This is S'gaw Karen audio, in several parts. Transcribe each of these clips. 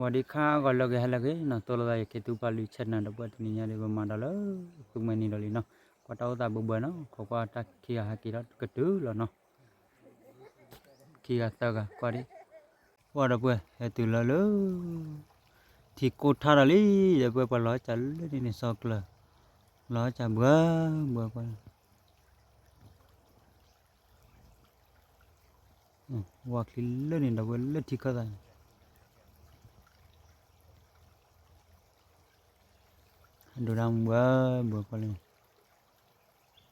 ဝံၤဒီးခါဂီၤလၢကဟဲလၢက့ၤနီၤ သိၣ်လိသးယက့ၤသူပာ်လုၢ် channel ဒီပုၢ်ဝဲၢ်တနံၤညါဒီး ပမၤဒီးလၢ သူမှဲနံၤဒီးလံနီၤ, ကွၢ်တၢ်အိၣ်သးဘှဲဘှဲနီၤ, ခိးကွၢ်တၢ်ခံဂၤဟဲက့ၤထီၣ်ကတုၤလီၤနီၤ, ခံဂၤသၢဂၤကွၢ်ဒံး, ပှၢ်ဒီပုၢ်ဝဲၢ် ဟဲတုၤလီၤလၢ ထံကိၢ်ထါဒီးလံ, ဒီပုၢ်ဝဲၢ်ပှၤလီၤစၢ်လၢန့ၣ်န့ၣ် စီၤကျၢၤ, လီၤစၢ်ဘှဲဘှဲကွၢ် ဝါချံလၢန့ၣ် ဒီပုၢ်ဝဲၢ်လၢထံခၢၣ်သးန့ၣ်, ဒိၣ်ဒၣ်မူဘှဲဘှဲကွၢ်လၢန့ၣ်,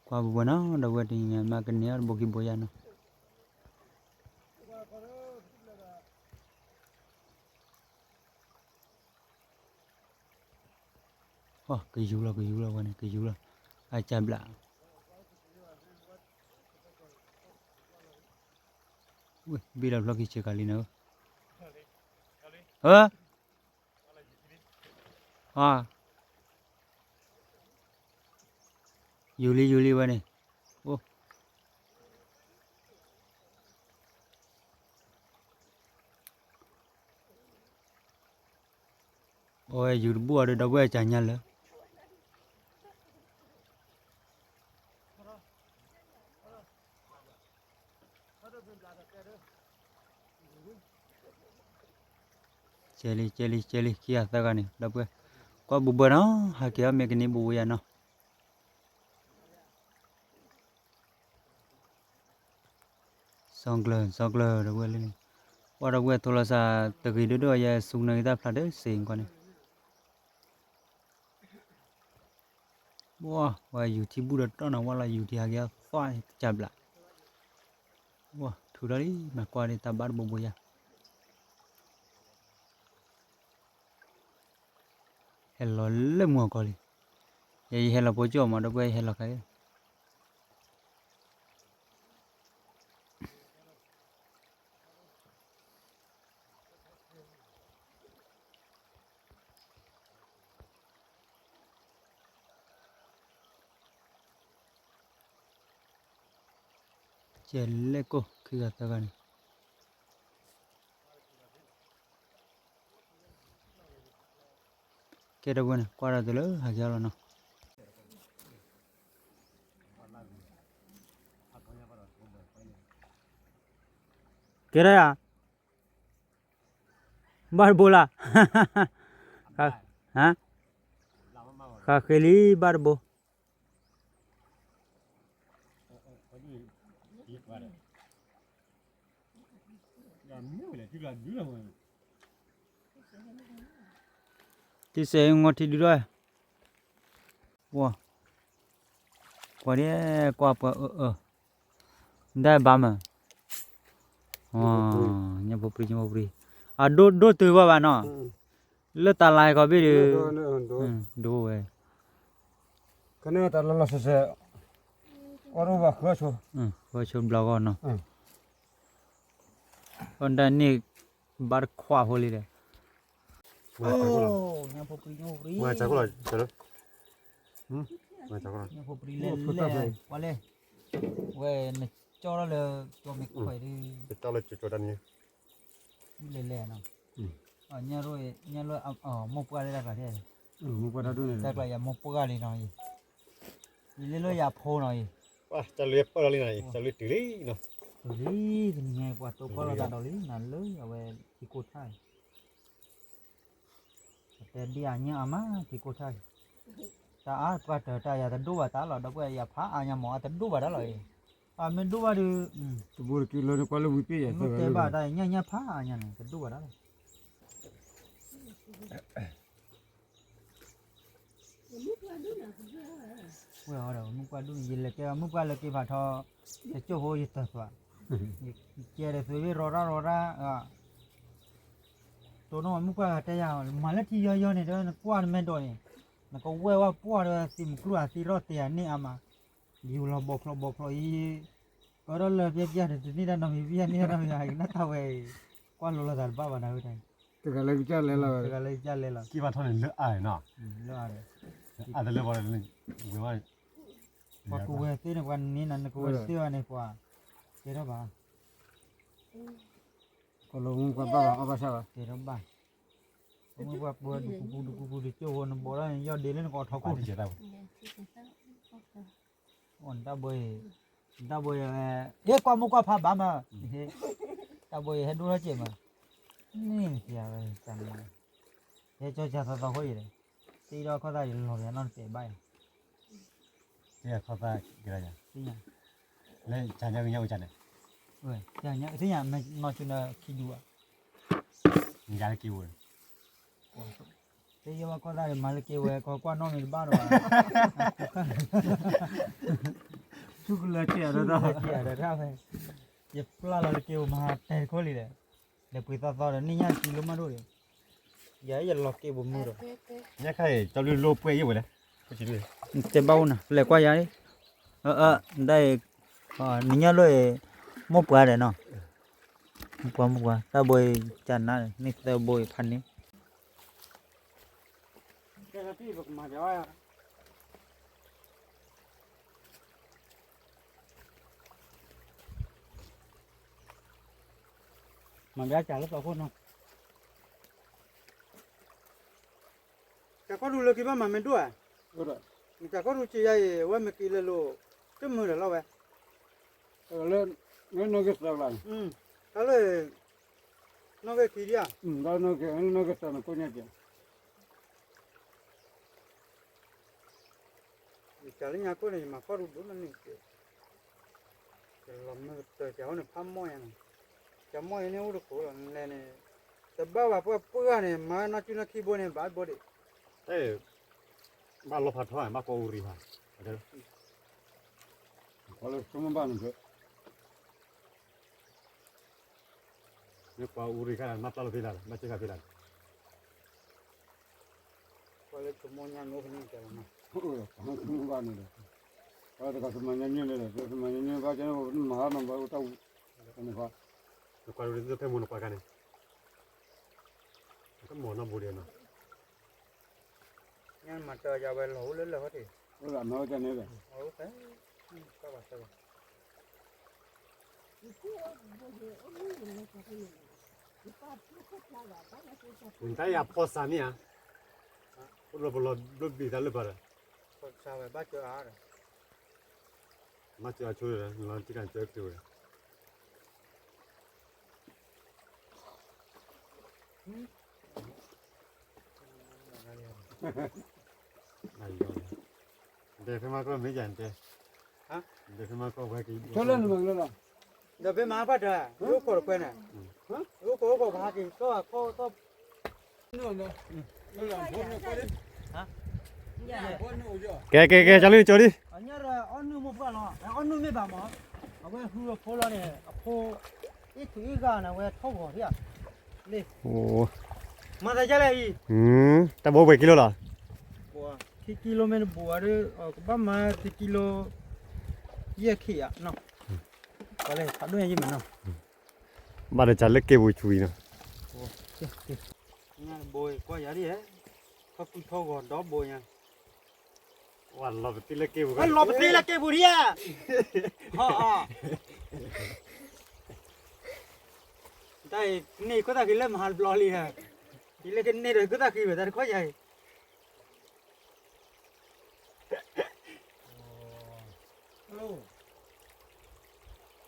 ကွၢ်ဘှဲဘှဲနီၤ ဒီပုၢ်ဝဲၢ်တနံၤညါ မ့ၢ်ကန့ၢ်အီၤတဘိခံဘိယါနီၤ. ကယူၤလီၤ ကယူၤလီၤဝဲန့ၣ် ကယူၤလီၤ, အကၢ်ဘျး, ဝ့ၢ် ဘ့ၣ်လီၤဖျီၣ်ခံဆ့ကၤလံနၤ, ဟၢ ယူၤလံ ယူၤလံဝဲန့ၣ်, အိၣ် အဝဲယူၤတဘူၣ်အီၤဒီး ဒီပုၢ်ဝဲၢ်ကၢ်ညါလၢ ကဲလံ ကဲလံ ကဲလံ ခံဂၤသၢဂၤန့ၣ် ဒီပုၢ်ဝဲၢ်, ကွၢ်ဘှဲဘှဲနီၤ ဟဲက့ၤအီၤမ့ၢ်ကန့ၢ်ဘိဘိယါနီၤ. စီၤကျၢၤ စီၤကျၢၤ ဒီပုၢ်ဝဲၢ်လၢန့ၣ်, ပှၢ်ဒီပုၢ်ဝဲၢ် ထိလီၤစၢ်တဂ့ၤဒိၣ်ဒိၣ် ယဲစူနဂ့ၤတၢ်ဖျါဒၢစ့ၢ်ကီးန့ၣ်, ဝဲယူၤထံဘူၣ်ဒီးတီၢ်နီၤ ဝဲလီၤယူၤထံဟးက့ၤအီၤသွၣ်ကၢ်ဘျး, ဝဲထူထီၣ်လံ မၤကွၢ်ဒ်တၢ်ဘၣ်တဘိဘိယါ ဟဲလီၤလၢမုၢ်အကီၢ်လံ, ယဲယဟဲလီၤဖိကၠိၣ်မး ဒီပုၢ်ဝဲၢ် ယဟဲလီၤခါအံၤ ကဲလဲၣ်ကိၢ် ခံဂၤသၢဂၤန့ၣ် ကဲဒီပုၢ်ဝဲၢ်န့ၣ် ကွၢ်ဒီးတုၤလၢဟးက့ၤအီၤလီၤနီၤ. ကဲထီၣ်ယၤ ဘၣ်တဘိလၢ်, ဟါ, ဃးဃ့လံ ဘၣ်တဘိ တံၢ်စဲးအံၤ ငီထံဒုဒီး, ဝါ, ကွၢ်ဒ်, ကွၢ်ပှၤအၢအၢ, ဒၣ်ဘၣ်မး, ညၣ်ဖိပြံ ညၣ်ဖိပြံ, အဒိၣ်ဒိၣ်တုၤဘၣ်ဘၣ်နီၤ, လၢတၢ်လၤကီၢ်ဘ့ၣ်ဒီး, ဒိၣ်ဝဲ, ကန့ၣ်တၢ်လီၤလီၤဆဲးဆဲး, အီၣ်ဒိၣ်ဘၣ်ဃၢဆိ, ဃၢဆိဘျီဂီၢ်နီၤ, အီၣ်ဒၣ်န့ၣ် ဘၣ်တခွးဖိလံဒီး, ညၣ်ဖိပြံ ညၣ်ဖိပြံ, ညၣ်ဖိပြံလဲၣ်လဲၣ်, ဝဲနကၠီထီၣ်လၢ ကၠီမ့ၢ်ခွဲးဒီး, လဲၣ်လဲၣ်နီၤ, ညၣ်ရိၣ်, ညၣ်ရိၣ်, မိၢ်ပှၢ်လၢတၢ်ကျါ, တၢ်ကျါယၤမိၢ်ပှၢ်လံနီၤ, ယလၢလၢယၤဖိနီၤ, တၢ်လၢပၢၢ်လီၤလံနီၤ, တၢ်လၢတုၤလံနီၤ, တုၤလံ, တနံၤညါပှၤတိၢ်ကီၢ်လိာ်သးဒီးလံနီၤ, လၢအဝဲထံကိၢ်ထါ တဲဒ်အညၣ်အါမး ထံကိၢ်ထါအံၤ, တၢ်အါပှၢ်တၢၢ်တၢ်ယၤတဒိၣ်ဘၣ်တၢ်လီၤ, ဒီပုၢ်ဝဲၢ်ယၤဖးအါညါမး အတဒိၣ်ဘၣ်တၢ်လီၤအံၤ, အမ့ၢ်ဒိၣ်ဘၣ်ဒီး, တဘိတက့ၢ်လၢနကွၢ်လၢဝံၤပ့ၢ်ယၤ, မ့ၢ်တဲဘၣ်တၢ်ညၣ်ညၣ်ဖးအါညါန့ၣ် တဒိၣ်ဘၣ်တၢ်လီၤ. ဝဲအီၤဒီးမုၢ်ပှၢ်ဒိၣ်န့ၣ် ယလဲၤကဲမုၢ်ပှၢ်လၢက့ၤဖးထီ, တကၠိၢ်ဖိယတၢၢ်သွး, ယကဲဒီးသုးဘ့ၣ်ရီရၣ်ရီရၣ်, တိၢ်နီၣ်မုၢ်ပှၢ်ဂၤတဲယၤ, မၤလၢထံယီယီန့ၣ် တဲဝဲနကွၢ်နမဲာ်ဒိးန့ၣ်, နကဝဲၢ်ဝဲပှၢ်ဒီးသံးမုၢ်ကျူၢ်အသံရီၣ်တ့ၢ်အန့ၢ်အါမး, ယူၤလီၤဘီၣ်ဖျိဘီၣ်ဖျိအံၤ, ကဒီးလၢပျဲပျဲတန့ၢ်တၢ်နီတမံၤ ပျဲန့ၢ်တၢ်နီတမံၤ ကနၣ်တၢ်ဝဲအံၤ, ကွၢ်လိာ်လိာ်သးတဘၣ်ဘၣ်နၤဝဲတၢ်, တဂၤလၢကစၢ်လဲၤလီၤ, တဂၤလၢကစၢ်လဲၤလီၤ, က့ၤဘၣ်ထီၣ်န့ၣ်လၢအါန့ၣ်နီၤ, လၢအါန့ၣ်, အါတလၢဘၣ်ဒီး, ဝဲဘၣ်, ပှၤကဝဲၤသ့ၣ်န့ၣ် ပှၤန့ၣ်နၤ နကဝဲၤသ့ၣ်ဘၣ်န့ၣ် ပှၤ, တဲထီၣ်ဘၣ်, ကလီၤမုၢ်ပှၢ်ဘၣ်ဘၣ်အီၣ်ဘၣ်ဆၣ်ဘၣ်, တဲထီၣ်ဘၣ်, မုၢ်ပှၢ်ပှၢ်ဒူပူၤပူၤဒူပူၤပူၤ တကၠိဖိနဘီၣ်လီၤ ယီၢ်ဒ့လၢနကအီၣ်ထီၣ်ခိၣ်န့ၣ် တၢ်ဘိ တၢ်ဘိ ဟဲ ကွၢ်မိၢ်ကွၢ်ဖးဘၣ်မး, တၢ်ဘိ ဟဲဒိၣ်ထီၣ်ကဲးမး, န့ၣ် ဟဲကၠီကၠီသီသီဃိယဲၢ်, တအံၤဒီးခီၣ်သၣ်ယလီၤပျးနီတတဲာ်ဘၣ်ယၤ, ခီၣ်သၣ်ကဲး, လၢညါကညီအိၣ်ကန့ၣ်, သ့ၣ်ညါ မ့ၢ်နီၢ်ကၠိနခံဒူဘၣ်, ယၤလၢက့ၤဝဲ တယဲဘၣ်ကီၢ်သၣ်ဒီး မၤလၢက့ၤဝဲ ကီၢ်ကွၢ်နီၣ်န့ၣ်တဘၣ်ဒီးဘၣ်, ဆူကလၢက့ၤအဒၢတၢ်ဝဲ, ယပျၢ်လီၤလၢက့ၤဝဲမၤတဲတခိၣ်လံဒီး, လဲၤပှ့ၤသီသီဒီး န့ၢ်ညၣ်ကံလိမ့ၢ်ဒိၣ်ဒီး, ယၤယလီၤက့ၤပမုၢ်ဒီး, ညၣ်ခါအံၤ ကၠီလုၢ်လိပှဲၤယံၤဝဲလဲၣ်, တဲဘၣ်အိၣ်နၤ လဲၤကွၢ်ယၤ, ဒ်အံၤ, နညၣ်လိၣ်အံၤ, မိၢ်ပှၢ်ဒီးနီၤ, မိၢ်ပှၢ်မိၢ်ပှၢ် တၢ်ဘိအံၤကနၤန့ၣ် မ့ၢ်သၢဘိအံၤဖးန့ၣ် မၤဘၣ်ကလၢသီခိၣ်နီၤ, တၢ်ခီၣ်ဒူလၢခံဘၣ်မၤမ့ၢ်ဒိၣ်ဧါ, တၢ်ခီၣ်ဒူစံးယါအံၤ အဝဲမ့ၢ်က့ၤလဲၤလိာ်, တမုာ်ဒီးလီၤဝဲ, လၢနီၢ်က့ၤသၢဘၣ်န့ၣ်, တၢ်လၢ, နီၢ်က့ၤခံဒံဧါ, နီၢ်က့ၤသၢန့ၣ်ကိၣ်ညါက့ၤ ယကလၢညါခိၣ်န့ၣ် ယမၤခီၣ်ဒူဒိၣ်မးန့ၣ်က့ၤ, ယလီၤမ့ၢ်ကတၢၢ်ကၠၤအိၣ်န့ၣ် ဖးမီၢ်ယါန့ၣ်, ကၠၤမီၢ်ယါန့ၣ်အိၣ်တကိးလီၤ လဲၤန့ၣ်, တဘၣ်ဘၣ်ပှၢ်ပှၢ်န့ၣ် မၤနီၢ်ကၠိနီၢ်ခံဘိန့ၣ် ဘၣ်ဘိဒံး, ဘၣ်လီၤဖးထီၣ် ဘၣ်ကိးအူရံၤဖး, လၢဆိကမိၣ်ဘၣ်န့ၣ် မ့ၢ်ပှၤအူရံၤခါ မၤပျၢ်လီၤဖဲလၢ်လီၤ မၤစၢၤဃာ်ဖဲလၢ်လီၤ, ပှၤလၢကမီညါန့ၣ်အိၣ်ဖဲန့ၣ်ကဲလီၤ, ဘၣ်န့ၣ်ဒီး, ပှၤတဂၤသမၤညါညါန့ၣ်ဒီး သမၤညါညါဘၣ်ကဲန့ၣ် မၤဟါနၤဘၣ်အိၣ်တၢ်ဝူ, နကွၢ်ဒ်သိးဖဲမိၢ်နပှၢ်ခါန့ၣ်, ကမီၤနီၢ်ဘူးဒံးနီၤ, ညါမၤတၢ်ယၤဝဲလီၤအိၣ်လၢလၢၢ်ဟီၣ်တ့ၢ်, အိၣ်လၢအမၤဝဲတၢ်န့ၣ်ဒီး, အိၣ်ဖဲ, တၢ်ဘၣ်တၢ်ဘၣ် နတၢ်ယၤဖီစါမ့ၢ်ဧါ, အိၣ်လီၤပလီၤဘျိဘံၤတၢ်လၢပှၤဒီး, ဖီစါဝဲဘၣ်ကၢအါဒီး, ဘၣ်ကၢအါဆိဒီး နလီၤတံၢ်တၢ်ကၢချ့ဝဲ, ဒဲဖဲမၤကီၢ်မ့ၢ်ယၤတဲ, ဒဲဖဲမၤကီၢ်ဝဲက့ၤ, ဒီးဖဲမၤဘၣ်တၢ် ယအိၣ်ခိးတခွဲန့ၣ်, ယအိၣ်ခိးအိၣ်ခိးပဟးက့ၤကီၢ်အခီၣ်ထီၣ်, ကဲကဲကဲ ကၢ်လံကၠီဒံး, အီၣ်နုၢ်မိၢ်ပှၢ်လီၤ အီၣ်နုၢ်မ့ၢ်ဘၣ်မး, အဝဲဟုအဖိလီၤန့ၣ် အဖိ, အ့ၣ်ခူအ့ၣ်ဂၤန့ၣ် အဝဲထီၣ်ဂီၤထံၣ်ဧါ, လ့, မၤသးဒ်လဲၣ်အံၤ, တၢ်ဘိပှဲၤကံလိလီၤ, ခံကံလိမ့ၢ်တဘိဧါဒီး ကဘၣ်မၤတကံလိ, ယဲၢ်ခံဧါနီၤ, ပှၤလၢဖးဒိၣ်ညါယံၢ်မးနီၤ, ဘၣ်ဒီးစၢ်လၢကဲပူၤဆူအံၤနီၤ, ညါတဘိကွၢ်ယၤဒ်, ထီၣ်ကူထီၣ်ဂီၤဒီဘိညါ, လီၤပသ့လၢကဲပူၤ, လီၤပသ့လၢကဲပူၤဒံးဧါ, တၢ်အံၤန့ၣ်ခိၣ်သၣ်ဃံလၢမၤဟးတဘျီလံ, ယလၢကန့ၢ်ဒီးခိၣ်သၣ်ဃံဝဲတၢ်တခီယၤအံၤ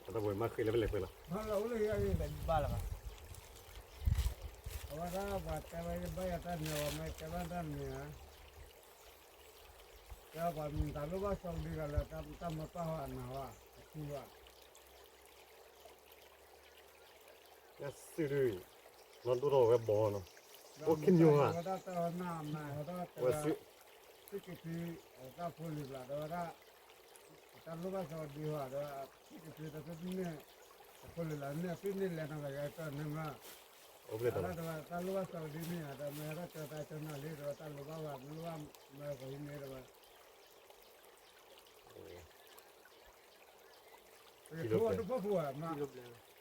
တၢ်ဘိမၤဃံလၢပလဲၤပှဲၤလီၤ, ဘၣ်လီၤဘၣ်, အဝဲဒၣ်ပှၤတဲဝဲယဘၣ်ယၤတၢ်မံၤ အဝဲမ့ၢ်တဲဘၣ်တၢ်မံၤဧါ, တဲပှၤမတၤလိၣ်ဘၣ်စီၤဒံဂၤလၢတၢ်မၤပာ်ဝဲအနၢ်ဝဲ, အထူဝဲ ယစုဒု, လီၤဒိၣ်ထီၣ်ဝဲဘီနီၤ, အိၣ်ခံမံၤဧါ, ဝဲစု, သုက့ၤဖံ, တၢ်ဖိလံၤဘျးဒီးဝဲဒၣ်, တၢ်လိၣ်ဘၣ်စီၤဒံဟီဒီး, သုက့ၤဖံတသုမ့ၢ်, တဖိလံၤလၢန့ၣ် သုန့ၢ်လဲၤနီၤဂၤယဲတၢ်န့ၣ်မး, တၢ်လၢတၢ်လိၣ်ဘၣ်စီၤဒံမ့ၢ်ဧါ တၢ်မ့ၢ်တၢ်ကၢတၢ်ကၢနီၤလံ တဝဲတၢ်လိၣ်ဘၣ်ဝဲ မ့ၢ်လိၣ်ဘၣ်မၤပှၤဟံးန့ၢ်တဝဲ ကံလိဘျဲၣ်, ကံလိ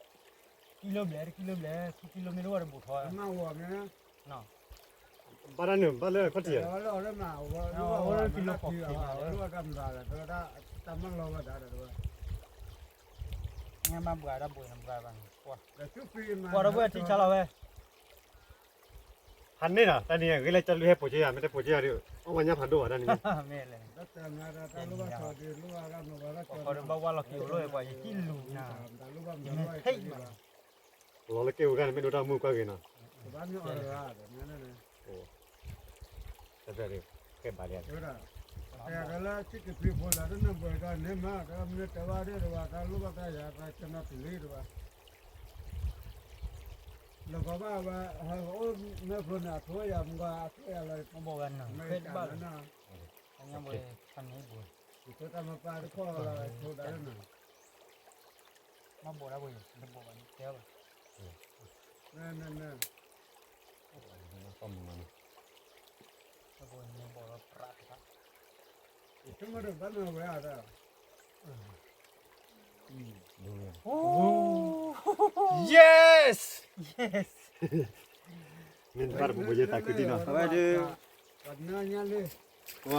ဘျဲၣ်, ခံကံလိမ့ၢ်တအိၣ်တဘူးထီ, ဘၣ်တၢ်န့ၣ် ဘၣ်လၢခီၣ်ထံး, တၢ်မၢလီၤဝဲဒၣ်ဒီးတဝဲ, ညါမၤဘှးတၢ်ဘှံးနဘှါဘၣ်န့ၣ်, ပှၤဒီပုၢ်ဝဲၢ်ထံဆါလီၤဝဲ. ဖးန့ၢ်နီၤ တၢ်နံၤညါ ဂ့ၤလၢကၠီလွံၢ်ဟဲပိာ်က့ၤယၤ မ့ၢ်တပိာ်က့ၤယၤဒီး အီၣ်ဝဲညၣ်ဖးဒိၣ်ဘၣ်တၢ်နံၤညါ မ့ၢ်လဲၣ် တၢ်မၤတၢ်တၢ်လိၣ်ဘၣ်ထီၣ်ဒံးလိၣ်ဘၣ်တၢ်မၤဝဲတၢ်ကီဒံး ဘၣ်ဝဲလီၤက့ၤအိၣ်လၢပှၤယဟံၣ်လူၤနၤ ယမဲာ်ထံၣ်မး လီၤလၢက့ၣ်ဝဲဂၤန့ၣ် မ့ၢ်ဒိတၢ်မုၣ်ကွၢ်ဂ့ၤနီၤ တဘၣ်မ့ၢ်အီၤတဂၤ တမ့ၢ်န့ၣ် တၢ်ဖဲန့ၣ် ခဲဘၣ်လံ တဲလၢဆံးကဖံးဖိလၢတနၢ်ပၢၢ်တၢ်န့ၣ်မး တၢ်မ့ၢ်တဲဘၣ်ဒ်တဘၣ် တၢ်လိၣ်ဘၣ်တၢ်ယၤ တၢ်ကနၣ်တလံတဘၣ် လၢကဘၣ်ဝဲ ဟဲအိၣ်မ့ၢ်ဖျိန့ၣ် အထိယၤမူကၤအထိယၤလီၤ မ့ၢ်ဘိးဝဲနီၤ ဖဲတဘၣ်လီၤ အညါဘိးဖးန့ၢ်ဘိး ယဆိတၢ်မၤပၢ်တခီလီၤ အဆိဒၣ်လၢနီၤ မ့ၢ်ဘိးဒၣ်ဘိးယၤ တဘိးဘၣ်န့ၣ်တဲဘၣ် န န န တဘိးန့ၣ်ဘိးလီၤပြးတခါ ယဆိကမိၣ်တဘၣ်နဝဲအတၢ် Yes! Yes! မ့ၢ်ဘၣ်တပူၤပူၤယဲတၢ်ခုတံၢ်နီၤ အဝဲဒုး ပှၤ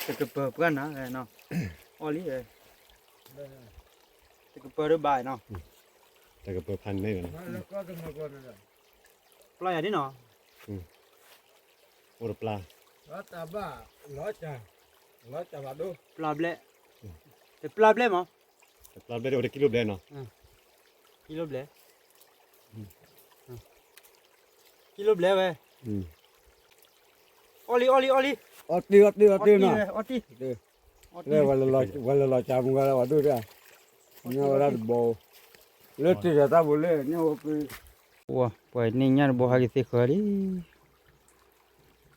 တကပၢၤပှၢ်နၤနီၤ အီၣ်လံ တကပၢၤဒုးဘၣ်နီၤ တကပၢၤဖးန့ၣ်နီၤ ပျၢ်ယၤဒ်နီၤ အိၣ်တပျၢ် ပျၢ်ဘျဲၣ် တပျၢ်ဘျဲၣ်မး တပျၢ်ဘျဲၣ်ဒီးအိၣ်တကံလိဘျဲၣ်နီၤ ကံလိဘျဲၣ် ကံလိဘျဲၣ်ဝဲ အီၣ်လံ အီၣ်လံ အီၣ်လံ အီၣ်တံၢ် အီၣ်တံၢ် အီၣ်တံၢ် အီၣ်တံၢ် ဝဲလၢလီၤကၠါမူကၤလၢဝဲဒိၣ်ဒၣ် မ့ၢ်ဝဲဒၣ်တဘိ လၢတ့ၢ်ဒီးတၢ်ဘိလၢညၣ်ဟိပှ့ၤ ပှၤန့ၢ်ညၣ်တဘိဟဲက့ၤသ့ဃၢၤ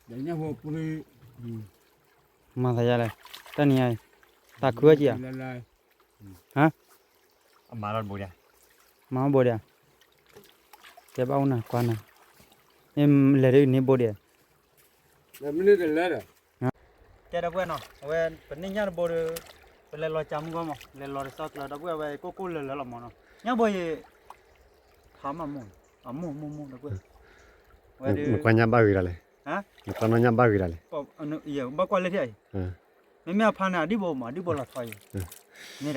လံ ညၣ်ဟိပှ့ၤ မၤသးယါလဲၣ် တၢ်နံၤအံၤ သးခုဝဲကံဧါ ဟါ အမၤလီၤတဘိဒၣ် မၤဘိဒၣ် တဲဘၣ်အိၣ်နၤကွၢ်နၤ မ့ၢ်လဲၤဒ်န့ၣ်ဘိဒၣ် မ့ၢ်န့ၣ်တလဲၤဒီး တဲဒီပုၢ်ဝဲၢ်နီၤ အဝဲ ပန့ၢ်ညၣ်တဘိဒီး ပလဲၤလီၤကၢမူကီၢ်မး လဲၤလီၤတသီကျၢၤ ဒီပုၢ်ဝဲၢ် ကိၢ်ကိၢ်လၢာ်လၢာ်လီၤမးနီၤ ညၣ်ဘိအံၤ ဖးမးမိၢ် အမိၢ်မိၢ်မိၢ်ဒီပုၢ်ဝဲၢ် ဝဲဒုး နကွၢ်ညၣ်ဘၣ်ဂ့ၤဒၣ်လဲၣ် နကွၢ်နီၣ်ညၣ်ဘၣ်ဂ့ၤဒၣ်လဲၣ် ဘၣ်ကွၢ်လၢထံၣ်အံၤ မ့မ့ၢ်အဖါန့ၣ် အဒံၣ်ဘိမး အဒံၣ်ဘိလီၤထီအံၤ မ့ၢ်ဒီး ကဲတၢ်ထံၣ်ဒီး ပကအိၣ်ခိးနၢ်တပျၢ်ဒီး မ့ၢ်ပကက့ၤဖီအီၤ မ့ၢ်ပက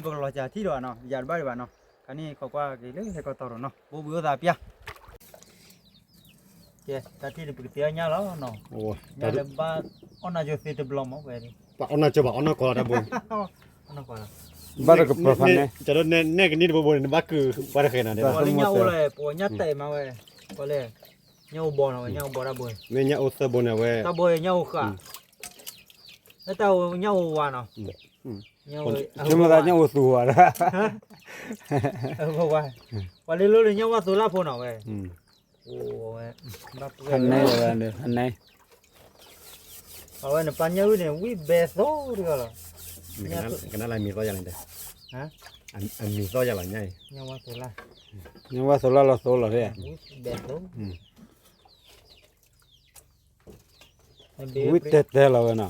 လီၤစှၤထံၣ်ဒီးနီၤ ယၤတဘၣ်ဒံးဘၣ်နီၤ ခါန့ၣ်ခိးကွၢ်က့ၤလၢဟဲကီၢ်တီၤဒီးနီၤ ဘိဘုၣ်အိၣ်သးပျၢ် ကဲ တၢ်ထံၣ်ဒီးပကတဲအီၣ်ညၣ်လီၤနီၤ ညၣ်လၢဘၣ်အီၣ်နၢ်ကၠိသ့တဘျီမးဝဲ ပှၤအီၣ်နၢ်ကၠိဘၣ် အီၣ်နၢ်ကီၢ်လီၤတၢ်ဘိ အီၣ်နၢ်ကီၢ်လီၤ ဘၣ်တကပၤဖးန့ၣ် ကၠီဒိၣ်နဲၣ်ကနံၣ်တဘိဘိန့ၣ် နဘၣ်ကုၢ်ပှၤတဃဲၤနၤ ပှၤလၢညၣ်အိၣ်လီၤ ပှၤညၣ်တဲာ်မးဝဲ ပှၤလၢ ညၣ်အိၣ်ဘီနီၤဝဲ ညၣ်အိၣ်ဘီတၢ်ဘိ မ့ၢ်ညၣ်အိၣ်သၢဘိန့ၣ်ဝဲ တၢ်ဘိညၣ်အိၣ်ဃာ် လၢတၢ်အိၣ်ညၣ်အိၣ်ဝါနီၤ မ့ၢ်သးညၣ်အိၣ်သူဝါဒၣ် ပှၤလၢလိၣ်လၢညၣ်ဝါသိလၢဖိနီၤဝဲ ဖးန့ၣ် ဖးန့ၣ် အဝဲန့ၣ်ပှၤညၣ်ဝံၣ်န့ၣ် ဝံၣ်ဘဲသိတဂၤလီၤ ကနၣ်လၢအမံၤသီယၤလီၤ အမံၤသီယၤလီၤညါအံၤ ညၣ်ဝါသိလၢလီၤသိလီၤ ဝံၣ်တဲတဲလီၤဝဲနီၤ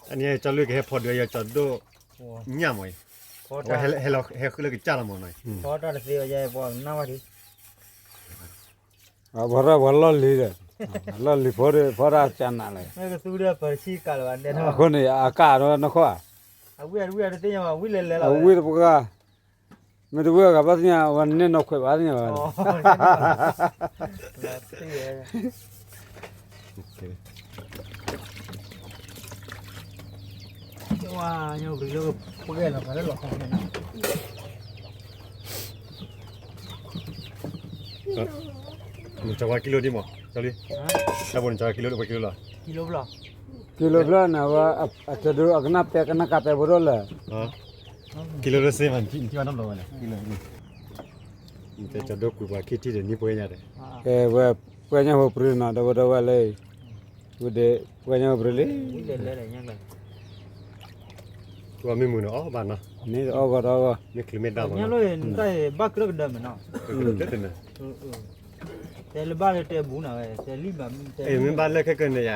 အန့ၣ်ကၠီလွံၢ်ကဟဲဖီဒုးယၤကၠီဒိၣ်ညၣ်မးအံၤ အဝဲဟဲဃုလၢကစၢ်လီၤမးနီၤ ဖီတၢ်တသ့အယဲပှၤနၢ်ဝဲဒံး ပှၤရၢပှၤလီၢ်လံၤဒီး လီၢ်လံၤဖိဒီး ဖီတၢ်ကၢ်နးလဲၣ် အဃိန့ၣ် အကၢ်နီၢ်နီၢ်ခိၣ်ဧါ အဝံၣ်တပှၢ် မ့ၢ်တဝံၣ်အဂၤဘၣ်သ့ၣ်ညါ ဝဲန့ၣ်နီၢ်ခွဲးဘၣ်သ့ၣ်ညါဘၣ် နကၠီဝါကံလိဒ်မး ကၠီလံ တၢ်ဘိနကၠီဝါကံလိလၢပှဲၤကံလိလီၤ ကံလိဘျီ ကံလိဘျီန့ၣ် အဝဲ အကၠီဒိၣ်အကနၣ်ပဲကနၣ်ကးပဲဖိဒိၣ်လၢ ကံလိလၢစ့မး နထံၣ်ဘၣ်နီတဘျီဝဲလဲၣ် ကံလိ ကၠီဒိၣ်ကွံာ်ပှၤခံထံၣ်ဒီးနံၣ်ပှဲၤညါဒီး ကဲဝဲ ပှဲၤညါဟိပြံနီၤ ဒီးဝဲဒီးဝဲလၢ ဝဲဒၣ် ပှဲၤညါဟိပြံလံ ပှၤမ့ၢ်မုာ်န့ၣ်အီၣ်ဘၣ်နီၤ မ့ၢ်အီၣ်ဂီၤဒီးအီၣ်ဂီၤ မ့ၢ်ချုးမ့ၢ်ဒၣ်ဘၣ်နီၤ ဘၣ်ကြၢးကဒၢမ့ၢ်နီၤ တဲလၢဘၣ်လၢတဲဘူးနၤဝဲ တဲလံဘၣ် မ့ၢ်ဘၣ်လၢခဲကနံၣ်ယၤ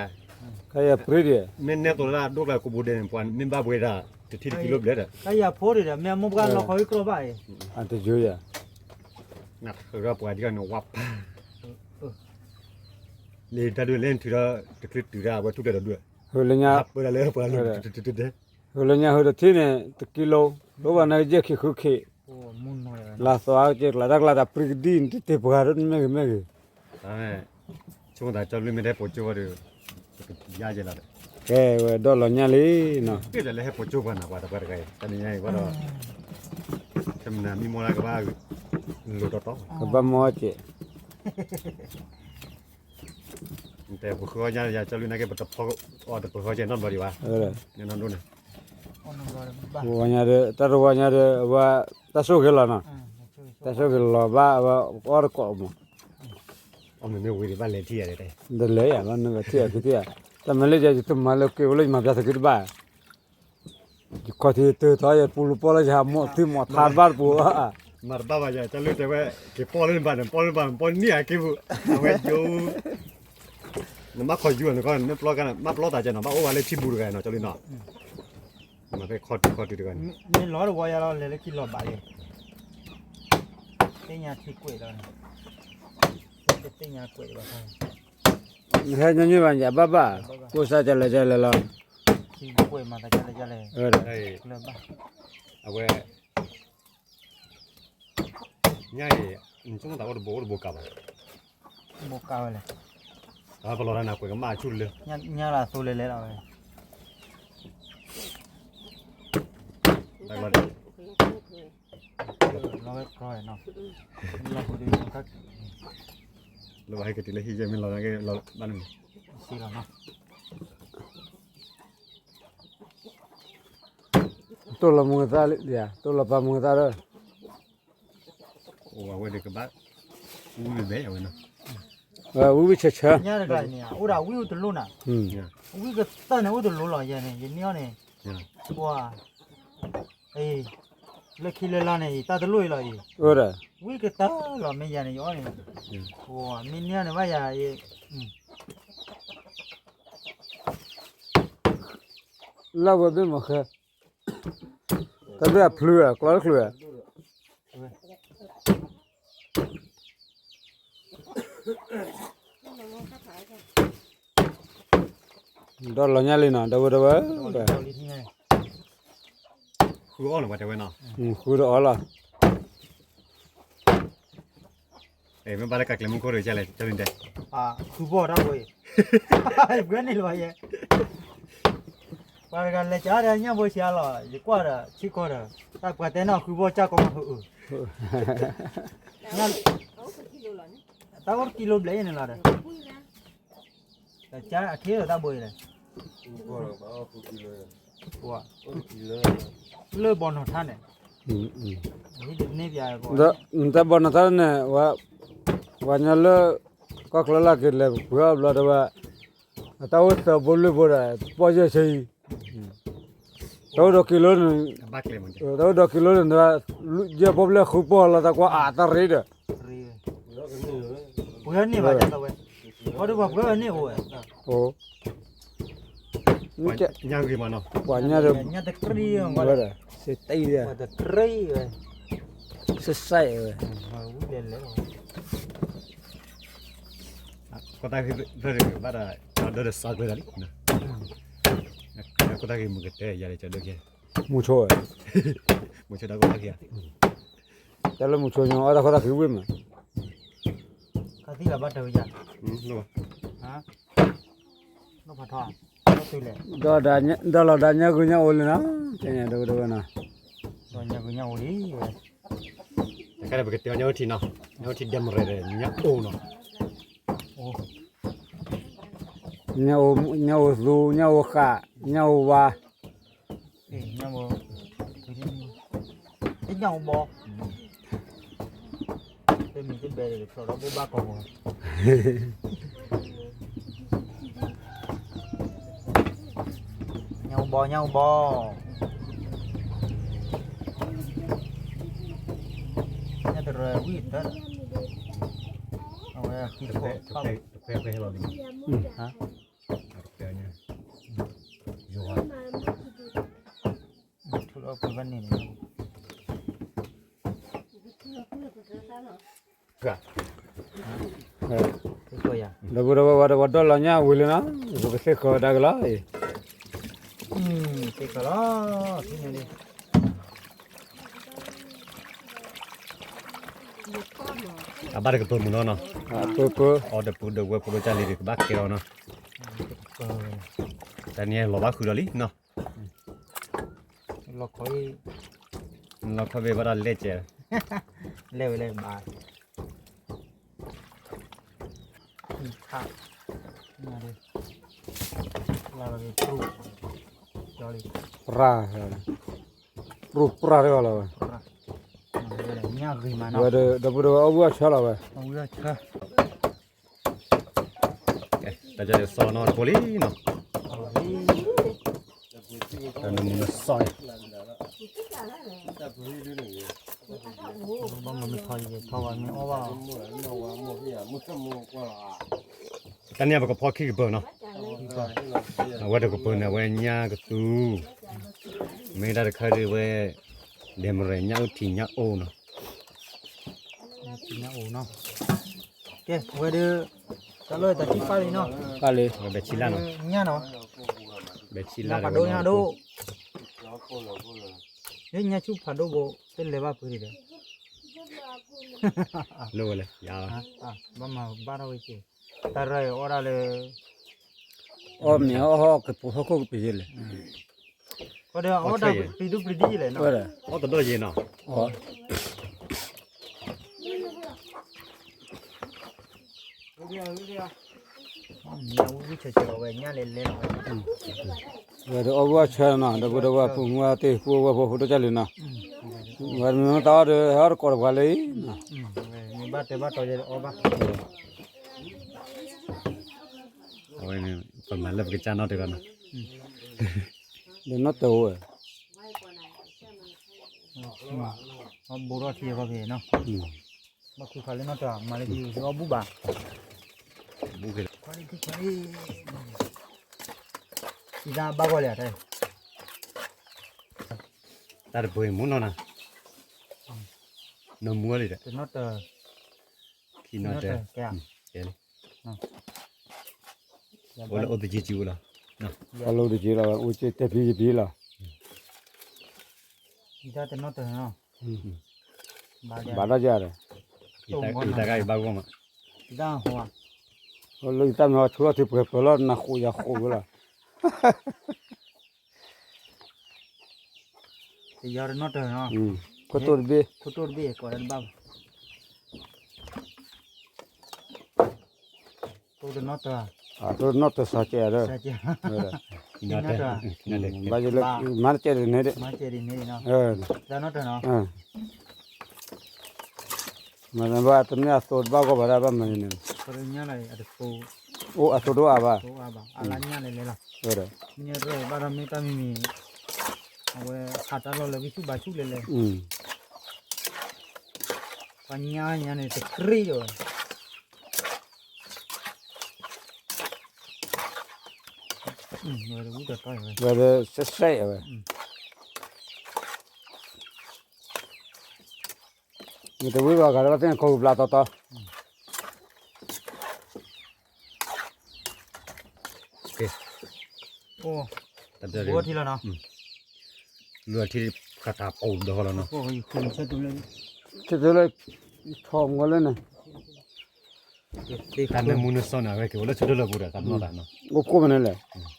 ခဲယၤပြံဒံး မ့ၢ်နဲသိးလၢအဒိၣ်ကျါကိးဘူးဒဲးန့ၣ် ပှၤမ့ၢ်ဘၣ်ပှဲၤဒၣ် တထံၣ်တကံလိဘျဲၣ်ဒီး ခဲယၤဖိဒံးဒီး မ့ၢ်အမိၢ်ပှၢ်လီၤခီဝံၣ်ကျီၢ်ဘၣ်အံၤ အတယိယၤ နဃုပှၤဒ်န့ၣ်ဝါပၢ် လၢတၢ်ဒုးလဲၣ်နထုးဒီး တချုးတုၤဒၣ်ဝဲထူၣ်ဖျဲးဒီးဒုး ဟိလၢညါ ပၢဒၣ်လၢပှၤလၢ ဟိလၢညါဟိတထံၣ်န့ၣ် တကံလိ ဒိၣ်ဘၣ်န့ၣ်ယဲၢ်ခံဃုခံ လၢသွါက့ၤကျါတၢ်ကျါတၢ်ပြံကဒံၣ် နတတ့ၢ်ပှၤဒိၣ်မ့ၢ်ဂ့ၤမ့ၢ်ဂ့ၤ, ဆိကမိၣ်သးကၠီလွံၢ်မ့ၢ်တဟဲပိာ်ကၠိဘၣ်ဒီး ပကယါကဲလီၤဒီး ကဲဝဲဒီးလီၤညါလံနီၤ, လၢဟဲပိာ်ကၠိပှၤနၤပှၤတပှၤတဂၤအံၤ တနံၤညါအံၤဘၣ်ဒီး တမနၤမံမီၢ်လၢကဘၣ်လိၤတီတီ ကဘၣ်မီၢ်ကဲ တဲပဃုအီၣ်ညါယၤကၠီလွံၢ်နာ်က့ ပတဖီအီၣ်တပဃုအီၣ်ကဲနီတဘျီဒံးဘၣ်, န့ၣ်နီၢ်ဒိၣ်န့ၣ်, ဝါညါဒီး တၢ်တဝါညါဒီး အဝဲ တၢ်ဆိၣ်ဂ့ၤလီၤနီၤ, တၢ်ဆိၣ်ဂ့ၤလီၤဘၣ် အဝဲအီၣ်တကိးမး, အီၣ်မ့ၢ်မ့ၢ်ဝံၤဒံးဘၣ်လဲၤထံၣ်ယၤဒ်တဲ, ဒီးလဲၤယၤလီၤ နဘၣ်ထံၣ်ယၤခံထံၣ်ယၤ, တၢ်မၤလၢယၤ ယတမၤလၢက့ၤဝဲလၢယမၤပျးသုးက့တဘၣ် ယခီၣ်ထံးတၢၢ်ထီၣ် ယပူၤလၢပီၢ်လၢယဟးမီၢ်သံမီၢ်ထါတဘၣ်တပူၤ, မၤတဘၣ်ဘၣ်ယၤ တၢ်လၢတဲဝဲ က့ၤပီၢ်လၢနဘၣ်န့ၣ် ပီၢ်လၢနဘၣ် ပီၢ်နံၣ်အက့ပူၤ, အဝဲယိ နမ့ၢ်ခီၣ်ယူၤနကီၢ် နမ့ၢ်ပျီကါ မ့ၢ်ပျီတၢ်ကဲနီၤ ဘၣ်အိၣ်ဝဲလၢထံဘူတဂၤနီၤ ကၠီလံနီၤ, မ့ၢ်ဖဲခီၣ်ထံးခီၣ်ထံးတဂၤန့ၣ်, မ့ၢ်လီၤတဝီယၤလီၤ လဲၤလၢခံလီၤဘၣ်လံ, သ့ၣ်ညါထံကွဲးလီၤန့ၣ်, သ့ၣ်ညါကွဲးဘၣ်, ဟဲညီနုၢ်ဘၣ်ယၤဘၣ်ဘၣ်, ကိးစၢ်ကလဲၤကလဲၤလီၤ, ထံကွဲးမၤသးကလဲၤကလဲၤ, အဝဲ ညါအံၤ နဆိကမိၣ်သးအိၣ်တဘိအိၣ်တဘိကးဘၣ်, ဘိကးဝဲလဲၣ်, ပလီၤတၢ်နၤကွဲးကမၣ်ဆူၣ်လၢ, ညါလၢအသိးလဲၤလဲၤလီၤဝဲ, တၢ်လီၤဒၣ်, လီၤဝဲကြီနီၤ, လီၤဟူဒ်, လၢဘၣ်ဟဲကတုၤလၢဟံၣ်ယဲၢ်မ့ၢ်လီၤက့ၤလီၤဘၣ်န့ၣ်, စံလီၤနီၤ တိၢ်လီၤမုၢ်သၣ်လံ, တိၢ်လီၤပာ်မုၢ်သၣ်ဒီး, အိၣ်ဝဲဒၣ်ကဘၣ်, ဝံၣ်ဘဲဝဲနီၤ, ဝံၣ်ဝံၣ်ဆၢဆၢ, ညါတဂၤန့ၣ် အိၣ်ဒၣ်ဝံၣ်အိၣ်တလိၣ်နၤ, ဝံၣ်ကတၢၢ်န့ၣ်အိၣ်တလိၣ်လီၤယဲန့ၣ် ယန့ၢ်အီၤန့ၣ်, ပှၤ, လၢခံလၢလါန့ၣ် ယတၢ်တလိၣ်အံၤလီၤအံၤ, ဝံၣ်ကတၢၢ်လီၤမ့ၢ်ယၤန့ၣ် ယအီၣ်န့ၣ်, ပှၤမ့ၢ်န့ၢ်အီၤန့ၣ်ဘၣ်ယၤအံၤ လၢဝဲဘ့ၣ်မၤဃဲ, တၢ်ဘ့ၣ်အဖျုးဧါ ကျီတချုးဧါ, ဒီးလီၤညါလံနီၤ ဒီပုၢ်ဒီဝဲၢ်, ဃုအီၣ်လီၤပှၤတဲဝဲနီၤ, ဃုဒီးအီၣ်လီၤ. မ့ၢ်ဘၣ်လၢကးကျဲမုၢ်ခိၣ်ဒီး ကလဲၤကၠီလံတဲ, ဃုဘီၣ်တၢ်ဘိအံၤ, ယပှဲၤန့ၣ်လီၤယဲ, ပှၤတဂၤလဲၤကၠီဒီးညၣ်ဘိဆံးအါလီၤ ယကွၢ်ဒီး ဆံးကီးဒီး, တၢ်ပှၤတဲနီၢ်ဃုဘီၣ်ကၢ်ကီမး, တၢ်အိၣ်တကံလိဘျဲၣ်န့ၣ်လီၤ, တၢ်ကၠီအထံဒီးတၢ်ဘိအံၤလဲၣ်, လၢဘီနီၢ်ထါန့ၣ်, တၢ်ဘီနီၢ်ထါန့ၣ်, ဝဲညီလၢ ကီၢ်ချၢလၢက့ၤလဲၤပှဲၤအီၣ်ဘျီဒီးဝဲ, အတၢ်အိၣ်သၢဘိလွံၢ်ဘိဒီး ပီၢ်ယဲၢ်ဆံအံၤ, တၢ်အိၣ်ဒီးကံလိန့ၣ်, တၢ်အိၣ်ဒီးကံလိန့ၣ်, ယဲၢ်ဘိဘျဲၣ်ဃုပီၢ်လီၤ တၢ်ကွၢ်အတၢ်ရ့ဒီး ပှဲၤန့ၢ်ဘၣ်ဝဲ, ပှၤပှဲၤန့ၢ်အိၣ်ဝဲ, ပှၤညါဂ့ၤမးနီၤ, ပှၤညါဒီး, ဝဲဒီး, စတံဒီး, စဲးဝဲ, ကီၢ်တၢ်ဂ့ၢ်ဖျၢၣ်ဘၣ်ဒီး, ဒီးစးကျဲၤတၢ်လံ, ကီၢ်တၢ်ဂ့ၢ်မုၢ်ကတဲယၤလၢကၠီဒိၣ်ကဲ, မုၢ်ဆိ, မုၢ်ဆိတၢ်ကီၢ်တၢ်ဂ့ၢ်, တၢ်လၢမုၢ်ဆိညီအီၣ်တၢ်ကီၢ်တၢ်ဂ့ၢ်ဝံၣ်မး, ခါသံလီၤဘၣ်တၢ်ဝဲယၤ, ဒီးလီၤဒါညါဂုာ်ညါအိၣ်လံနီၤ, ကဲညါဒိၣ်ဒိၣ်ဝဲနီၤ, ဒီးညါဂုာ်ညါအိၣ်လံ, တခါဒီးပကတဲအီၤညါအိၣ်ထံနီၤ, ညါအိၣ်ထံဒဲမရဲၣ်ဒီး ညါအိၣ်နီၤ, ညါအိၣ်သူ, ညါအိၣ်ဃာ်, ညါအိၣ်ဝါ တညၣ်ဘီ, တမံၤတဘဲဒီး ဖျိးဒီးဘိဘၣ်ကီၢ်မး, ညၣ်အိၣ်ဘီ, ညၣ်အိၣ်ဘီ, ညၣ်တရၢဝံၣ်တၢ်, အဝဲခံခိၣ်, တခွဲခွဲလီၤလံ, ယိၤဟၣ် ထူလီၤကွံာ်ဘၣ်န့ၣ်န့ၣ်, ဒီပုၢ်ဒီဝဲၢ် ဝဲဒီးဝဲဒီလီၤညါဝံၤလံနီၤ, ပကသ့ၣ်ဃီၤဝဲဒၣ်ကလီၤအံၤ, သ့ၣ်ဃီၤလီၤ, ထူညါလံ, အဘၣ်တကပၤမုၢ်နီၤနီၤ, အီၣ်တပူၤဒီးဝဲဖိဒိၣ်ကၢ်လံၤဒီးကဘၣ်ကဲထီၣ်နီၤ, တၢ်န့ၣ်လီၤဘၣ်ဃုာ်ဒီးလံနီၤ, လီၤခီဘ့ၣ်ဘၣ်တၢ်လဲၢ်ကဲး, လဲၢ်ဝဲလဲၢ်ဘၣ်, ပရၢ်, ပရၢ်တဂၤလီၤဝဲ, ဝဲဒီး ဒီပုၢ်ဒီဝဲၢ်အီၣ်ဘှံးအီၣ်ဆၢလီၤဝဲ, တၢ်စီၣ်နီတဘိလံနီၤ, တၢ်နမူနစီၣ်န့ၣ်, ဘၣ်မနုၤထီၣ်ယဲထီၣ်ဝဲမ့ၢ်အီၣ်ဘၣ်, တၢ်န့ၣ်ပကဖီခံကပၤနီၤ, အဝဲတကပၤန့ၣ် အဝဲညၣ်ကသူ, မ့ၢ်တၢ်တခါဒ်ဝဲ, ဒဲမရဲၣ်ညၣ်အိၣ်ထံညၣ်အိၣ်နီၤ, ညၣ်အိၣ်နီၤ, ကဲဝဲဒၣ်, တၢ်လီၢ်တၢ်ထံၣ်ပၣ်လံနီၤ, ပၣ်လံ, ဝဲဘဲဆံလၢ်နီၤ, ဘဲဆံလၢ်ဖးဒိၣ်ညၣ်ဒိၣ်, ညၣ်ဆူၣ်ဖးဒိၣ်ဘိ, တလဲၤဘၣ်ပှ့ၤဒံးဒီး, လိၣ်ဝဲလဲၣ်, ဘၣ်မၤဘၣ်ထီၣ်ဝဲက့ၤ, တၢ်ရၢၢ်အီၣ်ဒၣ်လၢ, အီၣ်မ့ၢ်အီၣ်ဟီၣ်ကပူၤဟီၣ်ခိၣ်ကပံာ်ယဲလဲၣ်, အီၣ်ဒၣ်ပျံၤဒူပျံၤဒံးယဲလဲၣ်နီၤ, အီၣ်တဒီၣ်ယဲနီၤ, ဝဲဒီးအီၣ်ဘှံးအီၣ်ဆၢနီၤ, ဒီပုၢ်ဒီဝဲၢ် ပူၤမုၢ်အါတ့ၢ်ပူၤဝဲၢ်ဖိဒိၣ်ကၢ်လံၤနီၤ, ဝဲမ့ၢ်တၢ်အီၣ်ဒီး ဟဲအီၣ်တကိးတပှၤလၢအံၤ, ဘၣ်တဲဘၣ်တီၤယဲဒီးအီၣ်ဘၣ်, အဝဲန့ၣ် ပမၤလၢပကစၢ်နီတဂၤနီၤ, ဒီးနီၣ်တၢၤဝဲ, အီၣ်ဘိထီၣ်ထံအဂီၢ်ဖဲနီၤ, ဘၣ်ဃုခါလၢနီၣ်တၢၤ မၤလၢဟံၣ်အီၣ်ဘူၣ်ဘၣ်, အံၤတၢ်ဘၣ်ဂီၢ်လံဧါ, တၢ်တပှ့ၤမူနီၤနၤ, နီၢ်မူလံဒီး, တနီၣ်တၢၤ, ခံနီၣ်တၢၤ, ကဲလံ, အိၣ်လၢအိၣ်တက့ၤက့ၤအိၣ်လီၤ, အိၣ်လၢအိၣ်တက့ၤလီၤ အိၣ်က့ၤတဲဖံယဖံလီၤ, အံၤတၢ်တနီၣ်တၢၤနီၤ, ဘၣ်ဒၣ်ယၤဒီး, အံၤတၢ်ဂၤအံၤဘၣ်ဂီၢ်မး, အံၤတၢ်ဟိ, လၢအံၤတၢ်မ့ၢ်ဟီဆူထီၣ်ထံပှဲၤပၢၤလီၤ နၤဃိးယၤဃိးဝဲလီၤ, တယီတနီၣ်တၢၤနီၤ, ခိၣ်တိၢ်တဘ့ၣ်, ခိၣ်တိၢ်တဘ့ၣ်ကိးတၢ်တဘၣ်ဘၣ်, တိၢ်တနီၣ်တၢၤ, တိၢ်တနီၣ်တၢၤစှၤကဲးဒီး, ဘၣ်ယလၢ, မၤတကဲးဒ်န့ၣ်ဒီး, မၤတကဲးဒ်န့ၣ်နီၤ, တနီၣ်တၢၤနီၤ, မ့ၢ်ဘၣ်တမ့ၢ်အသိးတဘၣ်ဂီၢ်ဘၣ်ဒၣ်ဘၣ်မၤန့ၣ်, အိၣ်အသိးတအိၣ်အါဘၣ်, အလါညၣ်လဲၤလဲၤလီၤ, မ့ၢ်ရဲၣ်ဘၣ်ဒီးမ့ၢ်တၢ်မံၤမံၤ, အဝဲဟးတၢ်လီၢ်လၢဝံဆူၣ်ဘါဆူၣ်လဲၤလဲၤ, ပှၤညါညါန့ၣ်တကြ့ဒီး, ဝဲဒၣ်စဲးစဲးအဝဲ, မ့ၢ်တဝံၤဘၣ်ဂၤလၢဘၣ်သ့ၣ်ညါခီကဘျါတီတီ, အိၣ်, တဘျီထံလီၤနီၤ, လွၢ်ထံခးတၢ်ပူၤဒီးလီၤနီၤ, ဆၢထၢၣ်လၢ, ဆီမီၤလၢန့ၣ်, တၢ်နၢမူနစီၣ်န့ၣ် အဝဲက့ၤအိၣ်လၢဆၢထၢၣ်လၢပူၤဒီး တၢ်နီၢ်တၢ်နီၤ, အိၣ်ခိၣ်မနုၤလဲၣ် အီၣ်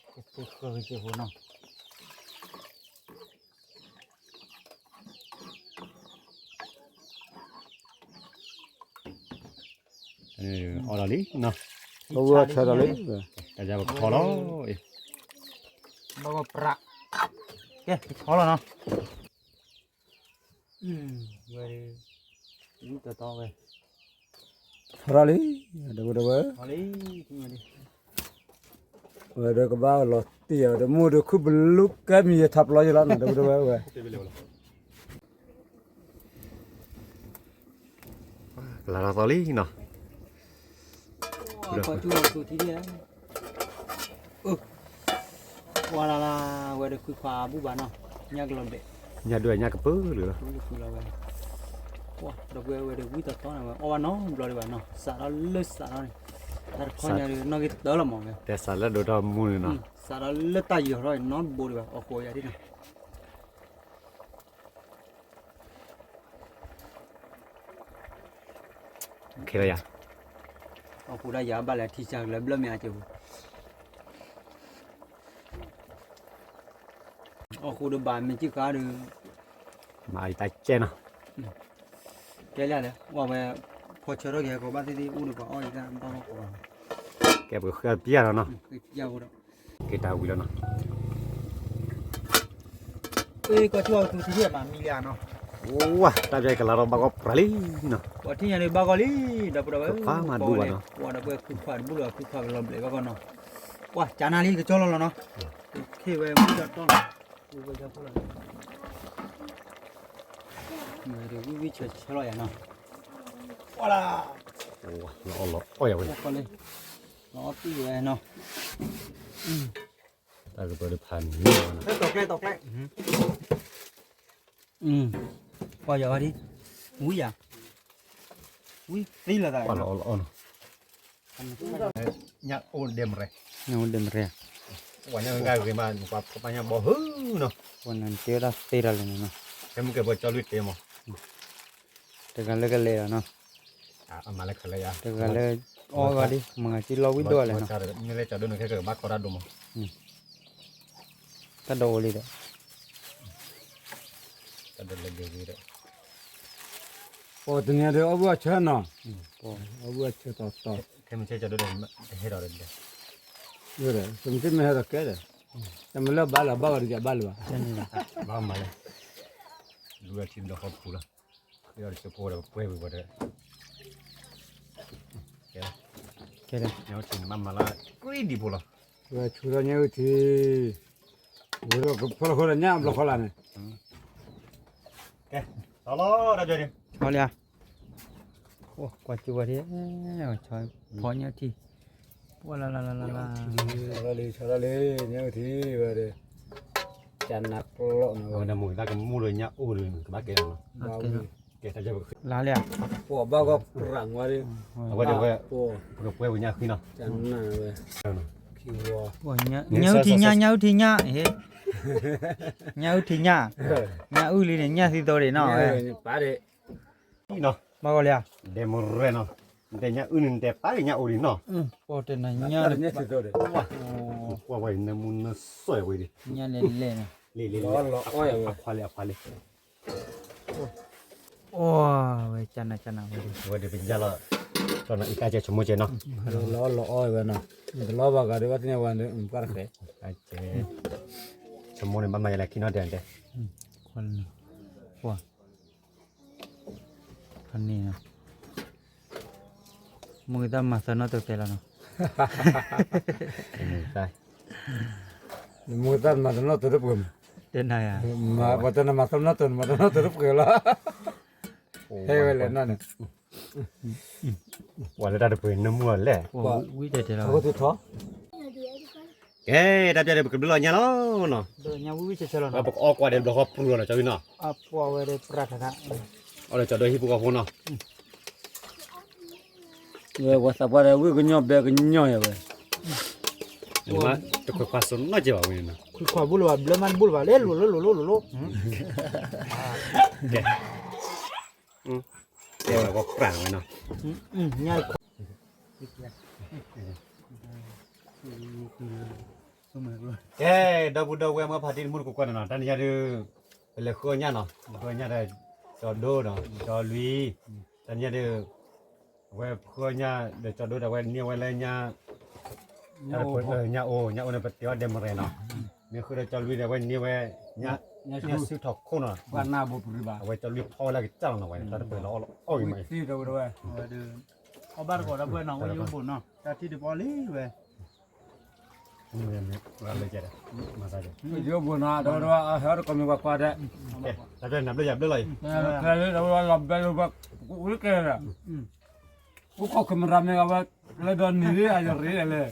ဒီးလံနီၤ, အဝဲဆၢဒီးလံ, တၢ်ယါပကဖီလီၤ, ဘၣ်ကီပြး, ကဲ ကဆီလီၤနီၤ, ဝဲ, ဝံတတီဝဲ, ထီၣ်လံ, ဒီပုၢ်ဒီဝဲၢ်, ဝဲဒီးကဘၣ်လီၤတံၢ်အီၤ ဒီးမူဒီးခုၣ်ဘလူးကဲမံၤယထးပျီယလီၤနီၤ ဒီပုၢ်ဒီဝဲၢ်ဝဲ ကလၤလီၤသီလံနီၤ, ကွၢ်လၢ်လၢ် ဝဲဒီးခွံခွါအဘူၣ်ဘၣ်နီၤ, ညၣ်ကလီၤဘဲး, ညၣ်ဒွဲၣ်ညၣ်ကပၢလၢာ်လီၤ, ဒီပုၢ်ဝဲၢ်ဒီးဝံတတီန့ၣ်ဝဲ အီၣ်ဘၣ်နီတဘျီဒံးဘၣ်နီၤ, စးထီၣ်လၢစးထီၣ်န့ၣ်, တၢ်တခီညါဒီး နီၣ်ဂံၢ်တၢလီၤမးဝဲ, တဲစးလၢဒိၣ်ထီၣ်မူန့ၣ်နီၤ, စးထီၣ်လၢတၢ်ယီၤထီၣ်နီတဘိဒံးဘၣ် အဃိယၤဒ်နီၤ အ ခဲလၢာ်ယၤ, အီၣ်ဃိဒၣ်ယၤဘၣ်လဲၣ် ထံဆါကလၢဘျၢၣ်မ့ၢ်အကၢပူၤ, အီၣ်ဃိဒီးဘၣ်မ့ၢ်ကံၣ်ဃါဒီး, မၤအံၤတၢ်ကဲနီၤ, ကဲလၢ်လၢ ဝဲ ဖီဆၢထီၣ်က့ၤဟဲကီးဘၣ်သ့ၣ်သ့ၣ် အိၣ်ဒီးပှၤအီၣ်ယတၢ်ဘၣ်ဘၣ်ကီး, ကဲပကဃၢပျၢ်လီၤနီၤ, က့ၤတၢ်ဝံၤလီၤနီၤ. ကီၢ်ကၠီၣ်သူထံၣ်မးမံလၢနီၤ, ဝါ တၢ်ပျၢ်ကလါထီၣ်ဘၣ်ကီၢ်ပြးလံနီၤ, ပှၤထံၣ်ညါဒုးဘၣ်ကီၢ်လံ, ဒီပုၢ်ဒီဝဲၢ် ကဖးမၤဒူဘၣ်နီၤ, ဝါဒီပုၢ်ဝဲၢ်ခုခွါတဘူၣ်လီၤ ခုခွါကလီၤဘျဲးဘၣ်ကီၢ်နီၤ, ပှၤကၠနၤလံကကၠီလီၤလီၤနီၤ, က့ၤဝဲမုၢ်ဒီးတီၢ်နီၤ, ဝံၣ်ဝံၣ်ဆၢဆၢလီၤယၤနီၤ, ဝါလၢ, လီၤအီၣ်လီၤအီၣ်ယၤဝဲ, လီၤအီၣ်ပံၣ်ဝဲနီၤ, တၢ်ကပၢၤတဖးန့ၣ်, ပှၤယၤဝဲဒ်, ဝံယၤ, ဝံသ့လီၤသး, ပှၤလီၤအီၣ်လီၤအီၣ်နီၤ, ညၣ်အိၣ်ဒဲမရဲ, ညၣ်အိၣ်ဒဲမရဲ, ပှၤညၣ်ဂၤဂ့ၤမး ပှၤဖီပာ်ညၣ်ဘီဟုနီၤ, ပှၤနတဲဝဲဒၣ်သ့တၢ်လၢန့ၣ်နီၤ, ကဲမုၢ်ကဲဘီကၠီလွံၢ်တဲမး, တဂၤလၢကလဲၤလီၤနီၤ, မၤလၢခလၢယၤ, တဂၤလၢ, အီၣ်ဂၤဒ် မၤဂၤကံလီၤဝံၤဒိၣ်လဲၣ်နီၤ, မ့ၢ်လၢကၠီဒိၣ်န့ၣ် ခဲကဘၣ်ကီတၢ်ဒိၣ်မး, တၢ်ဒိၣ်အိၣ်လံဒီး, တၢ်ဒိၣ်လၢဒ်ဝံၤဒီး, ပှၤတနံၤဒီးအီၣ်ဘှံးအီၣ်ဆၢနီၤ, အီၣ်ဘှံးအီၣ်ဆၢတီတီ, ခဲမုၢ်ဆ့ၣ်ကၠီဒိၣ်ဒီး, ဟဲဒီး, မ့ၢ်မ့ၢ်ဟဲဒီးကဲဒီး, တမ့ၢ်လၢဘၣ်လၢၤဘၣ်ဝဲဒ်ယဘၣ်လၢၤဘၣ်, ဘၣ်မၤလဲၣ်, လူဝဲထံဒီးဟီပူၤလီၤ, ဒီးတစၢဖိဒီးပှဲၤဝံၤဝဲဒီး, ကဲ, ကဲ, ညၣ်အိၣ်ထံန့ၣ် ဘၣ်မၤလၢ, ကွံဒံဖိလီၤ, ဝဲဆူထီၣ်ညၣ်အိၣ်ထံ ဝဲဒီးကဖီလီၤဃီဒီးညၣ်ဘျီဃီလၢ်န့ၣ်, ကဲ, လီၤလီၤ တၢ်ပျၢ်န့ၣ်, လီၤလံဧါ, ကွၢ်ကၠူဝဲဒၣ်, ဖီညၣ်ထံ, ပှၤလၢလၢလၢလၢလၢ, ဆီလီၤလံ ဆီလီၤလံ ညၣ်အိၣ်ထံဝဲဒီး, ကနၤကျီၣ်န့ၣ်ဝဲ, အဝဲဒၣ်မိၢ်သၣ်ကမူၣ်လၢညၣ်အိၣ်ဒီး ကဘၣ်ကဲလီၤနီၤ, ကဲ, လါလံဧါ, ပှၤဘၣ်ဂီၢ်ပြးဝဲဒီး, အဝဲဒၣ်ဝဲ, ပကပှဲၤဝဲညၣ်ဃံနီၤ, ညၣ်အိၣ်ထံညၣ် ညၣ်အိၣ်ထံညၣ်, ညၣ်အိၣ်ထံညၣ်, ညၣ်အုၣ်လံန့ၣ် ညၣ်သံသိးဒံးနီၤ, ဘၣ်ဂီၢ်လံဧါ, ဒဲမရဲနီၤ, နတဲညၣ်အုၣ်န့ၣ် နတဲပၢ်က့ၤညၣ်အိၣ်ဒံးနီၤ, ပှၤတဲနၤညၣ်, ကွၢ်ဝဲနၢမူနၢဆှီၣ်ဝဲဒံး, ညၣ်လဲၤလဲၤနီၤ, လံလံလံအခွါလံအခွါလံ, အိၣ်ဝဲကနၤကနၤဝဲဒၣ်, အဝဲဒၣ်ပယါလီၤ, လီၤနၤအံၤတၢ်ကဲဆိကမိၣ်ကဲနီၤ, လီၤလီၤအီၣ်ဝဲနီၤ, တလီၤဘၣ်ဂၤဒီး ဘၣ်သ့ၣ်ညါဝဲန့ၣ် ပှၢ်တဃဲ, ဆိကမိၣ်န့ၣ် ဘၣ်မၤယလဲၣ်ခံနီၤတဲတဲ, ခွါန့ၣ်, မုၢ်ကသၣ်မၤသၢနီၣ်တကဲလီၤနီၤ, မုၢ်ကသၣ်မၤသၢနီၣ်တပှဲၤမး, တဲနၤယၤ, ပှၤတဲနၤမၤသၢနီၣ်တ မၤသၢနီၣ်တပှဲၤလီၤ, ဟဲဝဲလဲၣ်နီၤန့ၣ်, ပှၤလၢတၢ်တပှဲၤနၢမူလီၤလဲၣ်, ဝံၤတဲတဲလီၤ, ကဲ, တၢ်ပျၢ်ဒီးပကဘျၢလီၤညၣ်လီၤနီၤ, ပကအီၣ်ကွၢ်ဒီးဘျီဃီပူၤလီၤနီၤ ကၠီဝံနီၤ, အီၣ်ဒီးကၠီဒိၣ်ဟံၣ်ပူၤဃီဖိနီၤ, ဝဲသးပှၢ်ဒီးဝံၣ်ကညီဘဲကညီယၤဝဲ, တခွဲးခွါစိနီၢ်ကဲဘၣ်ဝဲန့ၣ်နီၤ, ခွံခွါဘူၣ်လၢၤဘၣ် ဘျၢမးတဘူၣ်လၢၤဘၣ် လဲၤလိၤလိၤလိၤလိၤလိၤလိၤ, ကဲ, ကဲ, ဝဲကပြၢ်ဝဲနီၤ, ညၣ် ကဲ, ဒီပုၢ်ဒီဝဲၢ်မုၢ်ဖါတံၢ်တမုၢ်တကိးကွၢ်န့ၣ်နီၤ, တနံၤညါဒုး, ပလဲၤဃုအီၣ်ညၣ်နီၤ, ဃုအီၣ်ညၣ်ဒီး, ကၠီဒိၣ်နီၤ ကၠီလွံၢ်, တနံၤညါဒုး, အဝဲဃုအီၣ်ညၣ်ဒီးကၠီဒိၣ်ဒီး အဝဲန့ၢ်ဝဲလၢညၣ်, ညၣ်အိၣ် ညၣ်အိၣ်န့ၣ် ပတဲအီၤဒဲမရဲနီၤ, မ့ၢ်ဃုဒီးကၠီလွံၢ်ဒီး အဝဲန့ၢ်ဝဲ, ညၣ်စုထီၣ်ခိၣ်နီၤ, အဝဲကၠီလွံၢ်ဖီဝဲလၢကစၢ်လီၤနီၤ ဝဲန့ၣ် တၢ်တပှဲၤလီၤအီၣ်အီၣ်ဂ့ၤမး, အီၣ်ဘၣ်တကိးဒီပုၢ်ဝဲၢ်နီၤ ဝဲယိဘိနီၤ တၢ်ထံၣ်တပီလံဝဲ ယိဘိနီၤ ဒီးဒီးဟဲတကိးမ့ၢ်ကွၢ်ကွၢ်ဒဲး, တၢ်နဘျၢယၤဘျၢလီၤအံၤ, လီၤဘဲလီၤဘဲ, အိၣ်ခိး camera မ့ၢ်အဝဲ, လၢဒီးနံၤလံအယရ့လဲၣ်,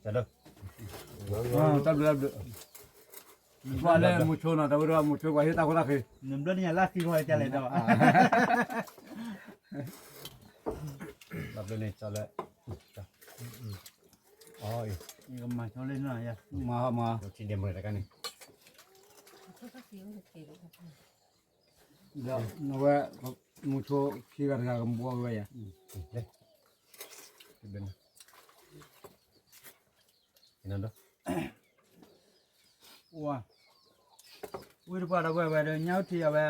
တၢ်ဘျၢဘျၢ, ပှၤလဲၣ်မုဆိနီၤ တၢ်ဝဲဒီးမုဆိပှၤဟ့ၣ်တၢ်ခိၣ်တၢ်ခံ, နဘျၢန့ၣ်ယၤလၢသံဃီကလဲၣ်ဒီး, လီၤဘျၢန့ၣ်ကၠီလၢ, အံၤ, မၤကၠီလၢနီၤယၤ, မၤမၤ, ထံဒဲမရဲတခါန့ၣ်, ဒီးနဝဲ, မု ထိခံဂၤတဂၤကဘှီဝဲယၤ, ဝံတပှၢ်ဒီပုၢ်ဝဲၢ်ဒီး ညၣ်အိၣ်ထံအဝဲ,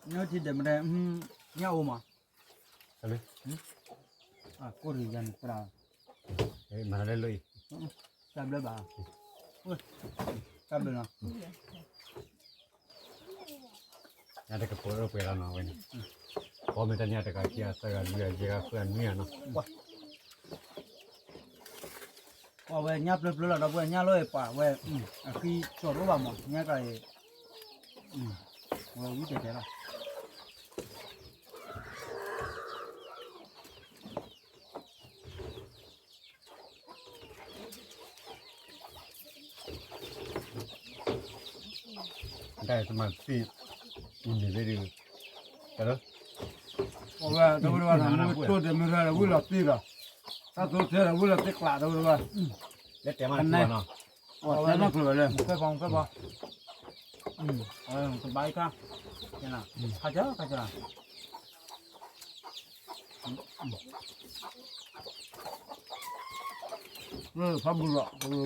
ညၣ်အိၣ်ထံဒဲးမတဲ, ညၣ်အိၣ်မး, ကိၢ်တဂ့ၤယၤန့ၣ်သရၣ်, မၤလၢလၢအံၤ, တၢ်ဘျၢဘၣ်, တၢ်ဘျၢနီၤ. ညၣ်တကပၤအိၣ်ပှဲၤလီၤနီၤဝဲန့ၣ်, ပီမ့ၢ်တၢ်ညၣ်တဂၤခံဂၤသၢဂၤလွံၢ်ဂၤယဲၢ်ဂၤဃုဂၤနွံဂၤနီၤ, ပှၤဝဲညၣ်ပျၢပျၢလီၤဒီပုၢ်ဝဲၢ် ညၣ်လီၤအံၤပှၤဝဲ, အဃံစိာ်တအိၣ်ဘၣ်မး ညၣ်ကျါအံၤ, ဝဲဝံတဲာ်တဲာ်လီၤ. တၢ်တမၤသံၣ်, မ့ၢ်န့ၣ်, အဝဲတဝဲတဝဲ မ့ၢ်တိၢ်ဒဲးမ့ၢ်ရၢဒီးဝံလီၤတံၢ်လီၤ, တၢ်တိၢ်ထဲဒီးဝံလီၤတံၢ်ကျးတဝဲတဝဲ, လၢတဲမၤနၢ်ကျိၤဝဲလီၤ, တဲမၤနၢ်ကျိၤဝဲလၢ, မုၢ်ခွဲဖီ မုၢ်ခွဲဖီ, တဘါအံၤခါ, ခါကၢခါကၢ ဖးဘူၣ်လီၤ,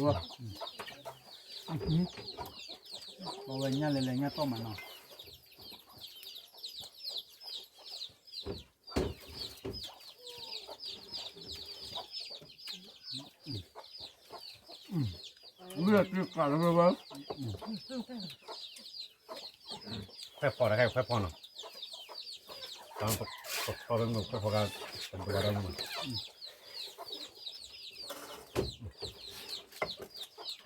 ပဝဲညၣ်လဲၤလဲၤညၣ်တီၢ်မးနီၤ, ဝံၤလီၤတံၢ်ကျးလီၤဝဲ, ခွဲးဖီတခါ ခွဲးဖီနီၤ, ပဖီလၢခွဲးဖီက, ပဒိးဝဲဒၣ်မး,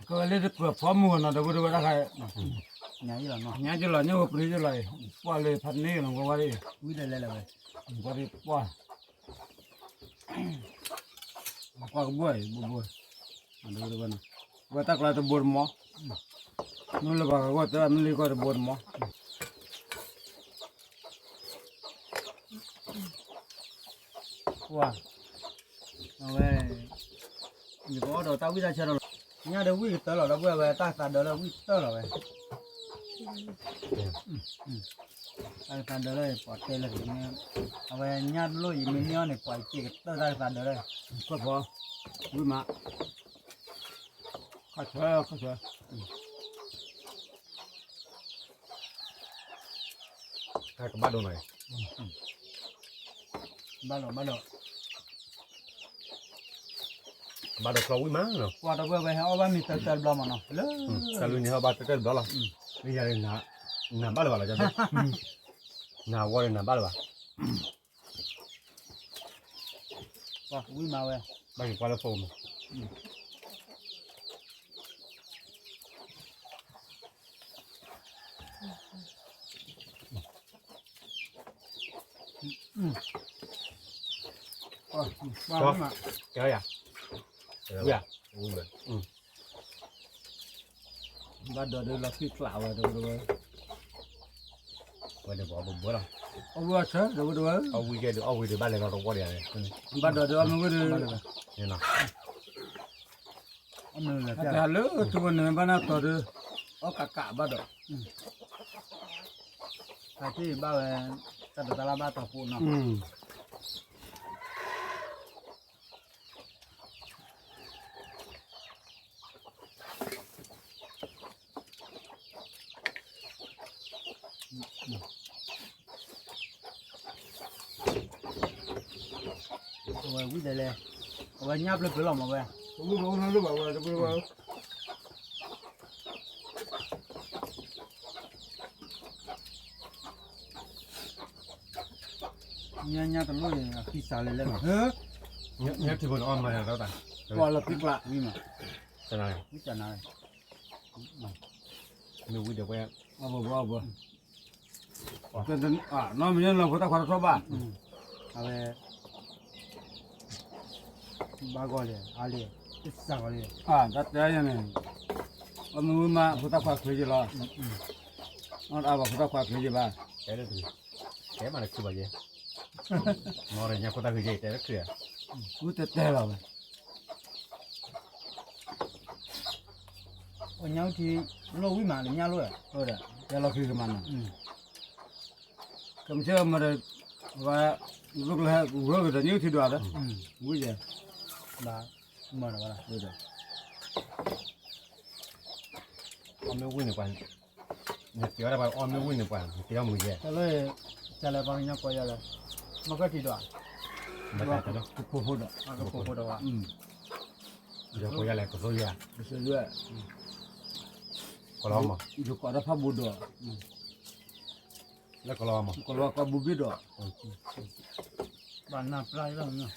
ကလၢတပှဲၤဖီမုၢ်နီၤ တဝဲတဝဲတခါ, ညါယလီၤ ညၣ်အိၣ်ပြံယလီၤ, ပှၤလၢဖးန့ၢ်လီၤ ဝဲဝဲဒၣ်, ဝံၤလဲၤလဲၤလီၤဝဲ, ပှၤဒ်ပှၤ ပှၤကဘှီၣ်အံၤ ဘိဘိ, ဝဲတၢ်ကျါတဘိတမီၤ, မ့ၢ်လၢပှၤကဂီၢ်တဲမ့ၢ်လံကီၢ်တဘိတမီၤ, ပှၤ, အဝဲ, ယကအီၣ်ဒီးတၢ်ဝံၣ်တၢ်ဆၢဒီးလီၤ, ညၣ်ဒီးဝံၣ်ကတၢၢ်လီၤ ဒီပုၢ်ဝဲၢ် တၢ်ကသးဒၢလၢဝံၣ်ကတၢၢ်လီၤဝဲ တၢ်ကသးဒၢလၢပှၤတဲလၢန့ၣ်, အဝဲညၣ်တလိၣ်အံၤမ့ၢ်န့ၢ်အီၤန့ၣ် ပှၤက့ၤကတၢၢ်တၢ်ကသးဒၢလၢ, ကွၢ်ဖီ, ဝံၣ်မး, ခီၣ်ဆၢ ခီၣ်ဆၢ, တၢ်ကဘၣ်ဒိနီၤ, ဘၣ်လီၤ ဘၣ်လီၤ. ဘၣ်ဒီးချီဝံၣ်မးနီၤ, ပှၤဒီပုၢ်ဝဲၢ်ဟဲအီၣ်ဘၣ်မ့ၤတၢ်တၢ်တဘျီမးနီၤ, လၢ, တၢ်လၢန့ၣ်ဟဲအီၣ်ဘၣ်တၢ်တၢ်တဘျီလီၤ, လၢယၤန့ၣ်, နၤဘၣ်လၢၤဘၣ်လီၤ, နၤဝီန့ၣ်နၤဘၣ်လၢၤဘၣ်, ဝံၣ်မးဝဲ, ဘၣ်က့ၤကွၢ်လၢဖိမး. ဘၣ်ဒီးဒုးလီၤသွံၣ်ကျးဝဲဒၣ်ဝဲ, ဝဲဒၣ်ဘီဘၣ်ဘၣ်လီၤ, အီၣ်ဝံၣ်အီၣ်ဆၢဒၣ်ဝဲဒၣ်ဝဲ, အီၣ်ဝံၣ်ကဲဒုးအီၣ်ဝံၣ်ဒုးဘၣ်လဲၤလီၤတဝီဒံး, ဘၣ်ဒီးဒုးအီၣ်မ့ၢ်ဝံၣ်ဒုး, အတၢ်လၢထူဝဲန့ၣ် ဘၣ်နၢ်တီၤဒုး, အီၣ်ကးကးဘၣ်ဒီး, ဖါတံၢ်ဘၣ်ဝဲ, တၢ်ဒိးတၢ်လၢဘၣ်တီၤဖိနီၤ. အဝဲဝံၣ်ဒဲးလဲၣ်, အဝဲညၣ်ပျၢၤပျၢၤလီၤမးဝဲ, ဝံၣ်လီၤလၢဘၣ်ဝဲတပၢၤဝဲ, ညၣ်ညၣ်တလိၣ်အံၤ အခံစးလဲၣ်လဲၣ်, ညၣ်ထံဖိန့ၣ်အီၣ်မၤယၤဒီးတၢ်, ပှၤလီၤသံကျးဝံၣ်မး, ဝံၣ်ကနၤ, မ့ၢ်ဝံၣ်ဒီးဝဲ, အဘၣ်ဘၣ်ဘၣ်, နီၢ်မ့ၢ်ညါလီၤ ဖိသၣ်ခွါတထီၣ်ဘၣ်, အဝဲ ဘၣ်ဂီၢ်လံ အါလံ, တစးဂီၤလံ, တၢ်တဲယၤန့ၣ်, အမ့ၢ်ဝံၣ်မး ဖိသၣ်ခွါချ့က့ၤလီၤ, အီၣ်တအါဘၣ် ဖိသၣ်ခွါချ့က့ၤဘၣ်, တဲလၢတဂ့ၤ, တဲမးလၢခုဘၣ်ယဲ, မ့ၢ်ညါဖိသၣ်ချ့က့ၤ တဲလၢခု, ဝံၣ်တဲတဲလီၤဝဲ ပှၤညၣ်အိၣ်ထံ လိၣ်ဝံၣ်မး လၢညၣ်လိၣ်, တဲလီၤခံကမၤနီၤ, ကမ့ၢ်ဆၢမၤဒီး, ဝဲ, ဝဲကလၢဟဲဝဲကဒီးညၣ်ထံဒွးဒီး, ဝံယဲ, ဘၣ်, မၤဒီးဝဲလၢ, အီၣ်မ့ၢ်ဝံၣ်န့ၣ်ပှၤ, နတဲဝဲဒၣ်ပှၤအီၣ်မ့ၢ်ဝံၣ်န့ၣ်ပှၤ, နတဲအီၣ်မူယဲ, တၢ်လၢ, ကလဲၤပှၤကညီကိးယၤဒီး, မၤကၢၢ်ထံဒွး, ကဖိဖိဒီး, ကဖိဖိဒီးဝဲ, ယကိးယၤလဲၣ် ကသိယၤ, ကသိယၤ, ကလီမး, ယကိးဒီးဖးဘူးဒီး, လၢကလီမး, ကလီကီၢ်ဘူးဘ့ၣ်ဒီး, ဘၣ်နၢ်ပျၢ်လီၤ,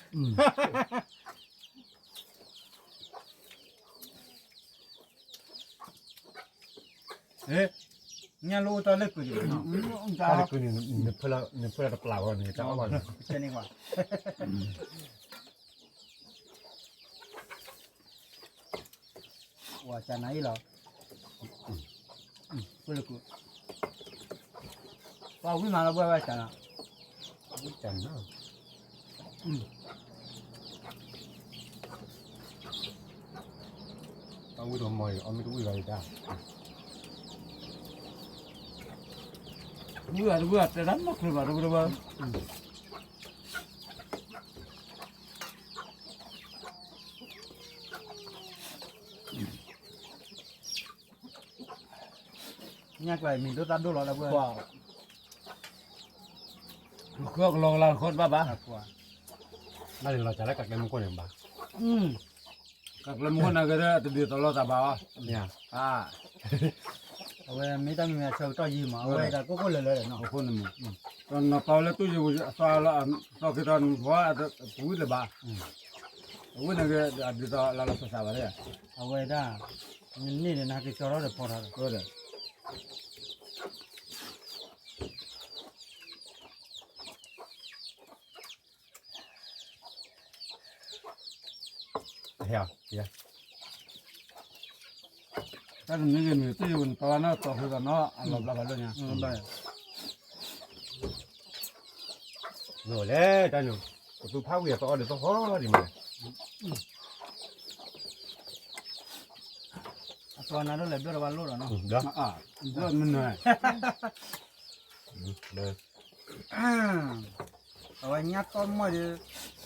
ညၣ်လိၣ်အိၣ်တၢ်လၢကုာ်န့ၣ်, တၢ်လၢကုာ်န့ၣ်, နဖၢလၢတပျၢ်ဘၣ်န့ၣ်, ကဲန့ၣ်ကွၢ် ဝဲကနၤအံၤလီၤ, ပှၤဝံၣ်မးလီၤဘၣ်ဝဲကနၤ, ဝံၣ်ကနၤ, ပှၤဝံၣ်တမီၤအံၤ အီၣ်မ့ၢ်တဝံၣ်ဘၣ်အံၤတၢ်, ဝံၣ်ဘၣ်တဝံၣ်ဘၣ်တဲတၢ်နီတချုးဘၣ် တဝံၣ်တဝံၣ် ညၣ်ကျါအံၤမံၤဒိၣ်တၢ်ဒိၣ်လီၤလၢပှၤ, ဃုအီၣ်ကလီကလီတဃီတဘၣ်ဘၣ်, ဘၣ်လီၤစၢ်လၢကကျဲမုၢ်ခိၣ်န့ၣ်ဘၣ်, ကကျဲမုၢ်ခိၣ်န့ၣ်ကဲဒီးတဒ်သိးလိာ်သးဘၣ်အီၤ, အဝဲမ့ၢ်တၢ်မံၤမံၤအဆၢကတီၢ်ယံာ်မး အဝဲဒၣ်ကိၢ်ကိၢ်လၢၤလၢၤဒီးနီၤ, အဃိန့ၣ်မ့ၢ်, နီၤပာ်ဝဲလၢတူၢ်ယံာ်ဝံၤအသီလီၤ, အသီက့ၤထီၣ်နဝီ, ဝံၣ်လၢၤဘၣ်, အဝဲန့ၣ်ကဲဒ်သိးလၢလီၤသးသးဘၣ်လၢ, အဝဲဒၣ်, နန့ၢ်ဒီးနဟးက့ၤကၠီထီၣ်ဒီးဖီထီၣ်ဒီး တၢ်တမံၤဂ့ၤမံၤ တယံာ်ဝဲနတီၤနတီၤဃုာ်ဒီးနီၤ အလီၤဘျါဖးဒိၣ်ညါ, လဲၤတၢ်နုာ်, ပသူဖးဝံၤအသီအီၣ်ဒီးသီဃီဒံးမး, အသီနၤဒိၣ်လဲၤဘျၢၣ်တဝါလိၣ်ဒီးနီၤ, ဘျၢၣ်မနုၤ အဝဲညၣ်တီၢ်မီၢ်ဒီး,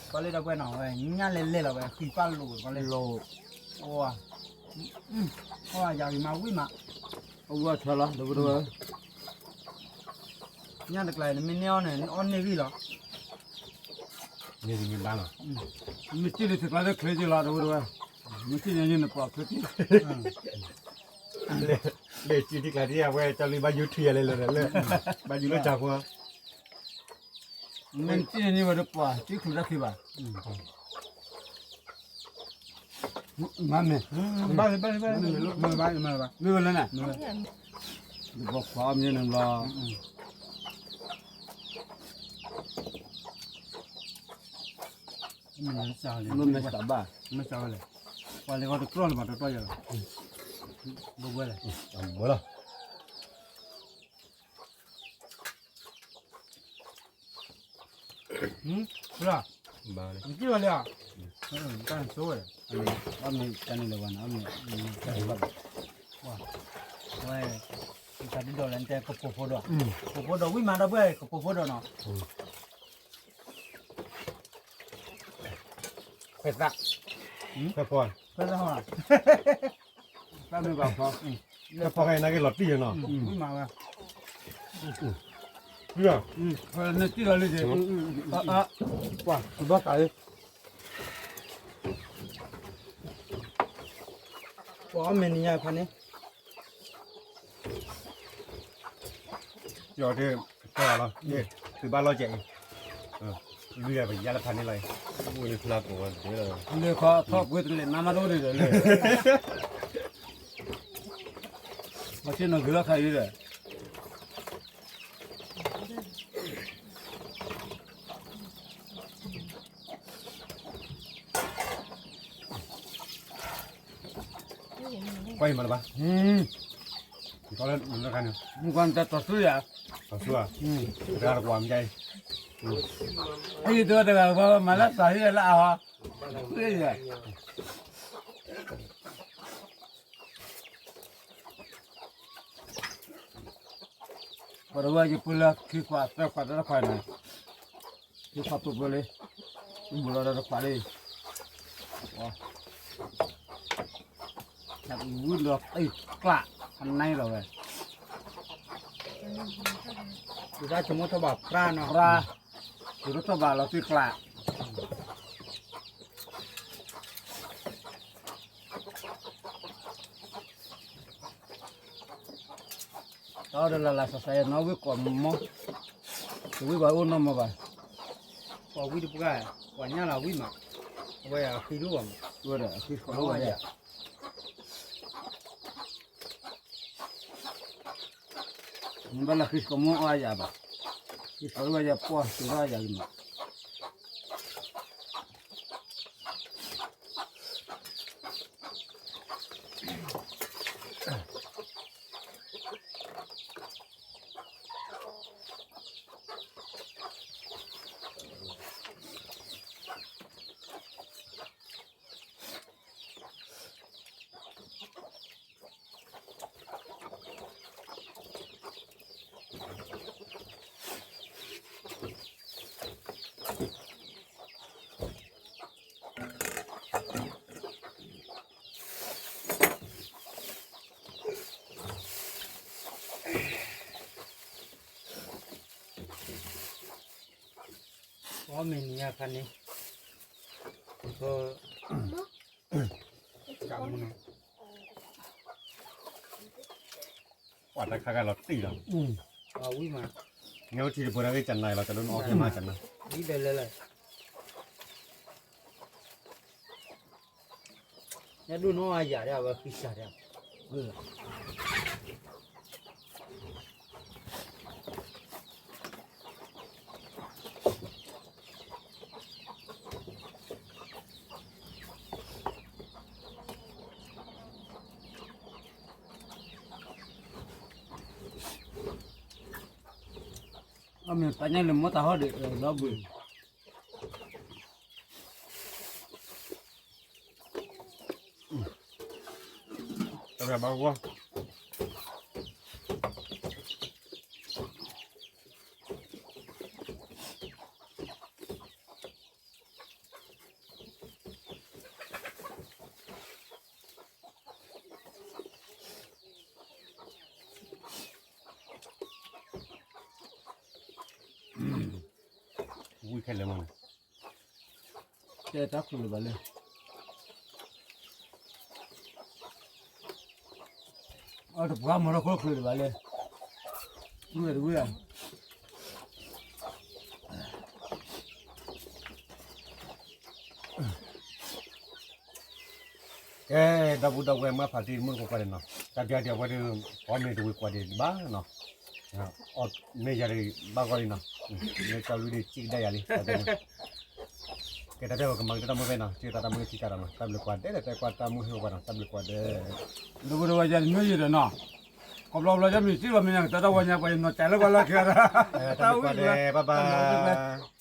ပှၤလၢဒီပုၢ်ဝဲၢ်နီၤ အဝဲညၣ်လဲၤလဲၤလီၤဝဲ ဃံပၢ်လိာ်ဝဲ ပှၤလၢ, အိၣ်, အိၣ်ယၤဂ့ၤမးဝံၣ်မး, အဝဲဆၢလီၤ ဒီပုၢ်ဝဲၢ်, ညၣ်တကျါအံၤ နမ့ၢ်န့ၢ်အီၣ်န့ၣ် နအီၣ်န့ၢ်ဂံၢ်လီၤ, န့ၢ်ဂံၢ်မ့ၢ်ဘၣ်လီၤ, မ့ၢ်စံၣ်လံၤသ့ၣ်ကျါလၢချ့က့ၤလီၤ ဒီပုၢ်ဝဲၢ်, မ့ၢ်စံၣ်ညီညီနပှၤချ့က့ၤ လဲၤစံၣ်ထံကျါထံအဝဲ ကၢ်လံဘၣ်ယူၤထံယၤလဲၤလၢာ်ဒီးလၢ, ဘၣ်ယူၤလၢကၢ်ဖိ, မ့ၢ်စံၣ်န့ၢ်ဝဲဒီးပှၤ စံၣ်ချုးတၢ်ခံဘၣ်, မ့ၢ်, မ့ၢ်ဝဲလၢနၤ, ဒီးပှၤခွါအီၣ်မ့ၢ်န့ၣ်လီၤ, မ့ၢ်စၢ်လံ, မ့ၢ်စၢ်ဘၣ်, မ့ၢ်စၢ်ဝဲလဲၣ်, ပှၤလဲၤဃီတကြီၢ်လၢၤဘၣ် တကြီၢ်ယၤလီၤ, ဘိဘိလဲၣ်, ဘိလီၤ ဖုလီၤ, နစံၣ်ဝဲလၢဧါ, တၢ်ဆိဝဲ, အမ့ၢ်တၢ်န့ၣ်လၢၤဘၣ်နီၤ အမ့ၢ်တၢ်န့ၣ်ဘၣ်, ဝဲ, တၢ်ဒ်ဒီးလဲၣ် နတဲကပိာ်ဖိဒီး, ကပိာ်ဖိဒီးဝံၣ်မးဒီပုၢ်ဝဲၢ် ကပိာ်ဖိဒီးနီၤ, ခွဲးသၣ်, ခွဲးဖီ, ခွဲးသၣ်ဟီ, တၢ်မ့ၢ်ဘၣ်ဖီ, ခွဲးဖီခဲအံၤနာ်က့လီၤတံၢ်ယနီၤ, ဝံၣ်မးဝဲ, နစံၣ်လီၤလံက့ၤ, ပှၤဘၣ်ကးလံ, ပှၤအီၣ်မ့ၢ်နံၤညါဖးန့ၣ် ယီၤဒ်, ကၢလီၤ, သုဘၣ်လီၢ်ကဲအံၤ, လွံၢ်ဂၤပယါလၢဖးန့ၣ်လီၤအံၤ, အိၣ်လၢဖျါကိးဝဲတက့ၢ်လီၤ, လၢခီထီၣ်ကွ့တလဲၤနါမးတအိၣ်န့ၣ်ဒီးလၢ, မၤဆ့ၣ်နီၤဂ့ၤလီၤခါအံၤဒီး ကွၢ်အံၤမးလၢၤဘၣ်, မုၢ်ကွၢ်နတၢ်တီၤဆူယၤ, တီၤဆူဧါ, တဂၤတကွၢ်မ့ၢ်အံၤ, အံၤတဂၤတဂၤမၤလၢသးဟံၣ်လၢအဟီ, ဃ့ယၤ ပှၤတဝဲယပုၢ်လၢခံခွးသၢခွးတၢ်တခွးန့ၣ်, ဒုးခီၣ်ပၢပၢလံ, ဘူးလီၤဒီးတခွးလံ, ဝံၤဒီးအံၤကျး, အနၢ်လီၤဝဲ, ဒုးတၢ်ဆိကမိၣ်ထီၣ်ဘၣ်ပြၢ်နီၤ, ပြၢ်, ဒုးတထီၣ်ဘၣ်လီၤသ့ကျး တၢ်အီၣ်ဒီးလၢ်လၢ်စးစးယဲၢ်နီၣ်ဝံၣ်ကိးမီၢ်, တဝံၣ်ဘၣ်အိၣ်နီၢ်မီၢ်ဘၣ်, ပှၤဝံၣ်တပှၢ်, ပှၤညၣ်လၢဝံၣ်မး, အဝဲအဃံဒိၣ်ဘၣ်မး, ဝဲဒီးအဃံဃီလၢဝဲယၤ, မ့ၢ်ဘၣ်လၢဃံဃီမီၢ်အီၣ်ယၤဘၣ်, ဃံဃီလၢဝဲယၤပှၢ်တုၤလၢယၤလံမး အီၣ်မ့ၤနံၤညါခါန့ၣ်, ကမုၢ်နီၤ, ပှၤတခါခါလီၤတံၢ်လီၤ, ဝံၣ်မး, ညၣ်အိၣ်ထံတပၢၤတၢ်ဂ့ၢ်ကနၤလီၤ တဒိၣ်နအီၣ်က့ၤမးကနၤ, ဒ်လဲၣ်လဲၣ်လဲၣ် ညၣ်ဒိၣ်နီၢ်အါယၤဒၣ်ဝဲဃံစးဒၣ်, အမ့ၢ်ပညၣ်လၢမိၢ်တၢ်ဟီၣ်ဒံးဒီဘုၣ် တၢ်ဘၣ်ဂီၢ် ဝံၣ်ခဲလၢာ်မးန့ၣ် တဲတၢ်ချုးလၢၤဘၣ်လဲၣ် အတပှၢ်မၤထီၣ်ခိၣ်ချုးလၢၤဘၣ်လဲၣ် ဝံၣ်တဝံၣ်ဧါ ကဲ ဒီပုၢ်ဒီဝဲၢ်မုၣ်ဖါတံၢ်မုၣ်တကိးကွၢ်ဒဲးနီၤ တၢ်ပျၢ်ဒံးအဝဲဒၣ် ပှၤမ့ၢ်တဝံၤကွၢ်ဒံးဘၣ်နီၤ အီၣ်မ့ၢ်ယၤဒံးဘၣ်ဂီၢ်လံနီၤ မ့ၢ်တၢ်လူဒံးစံၣ်ကဒါယၤလံ ကဲတၢ်တဲဝဲကမၤကတၢ်တၢ်မုၢ်ဖဲနီၤ ကဲတၢ်တၢ်မုၢ်ခံကတၢၢ်နီၤ တၢ်ဘျုးကွၢ်ဒဲး တဲကွၢ်တၢ်မုၢ်ဟဲဝဲနီၤ တၢ်ဘျုးကွၢ်ဒဲး ဒီပုၢ်ဒီဝဲၢ်ယၤတမ့ၢ်ယံၤဒီးနီၤ ခီဖျိဘျီယမ့ၢ်စံၣ်လီၤမ့ၢ်ညါကတၢၢ်တၢ်ဝဲညါပှၤယနီၤကၠးလၢပှၤလၢခံဂၤဒီး တၢ်ဝံၣ်ဘျီ ဘၣ်ဘၣ်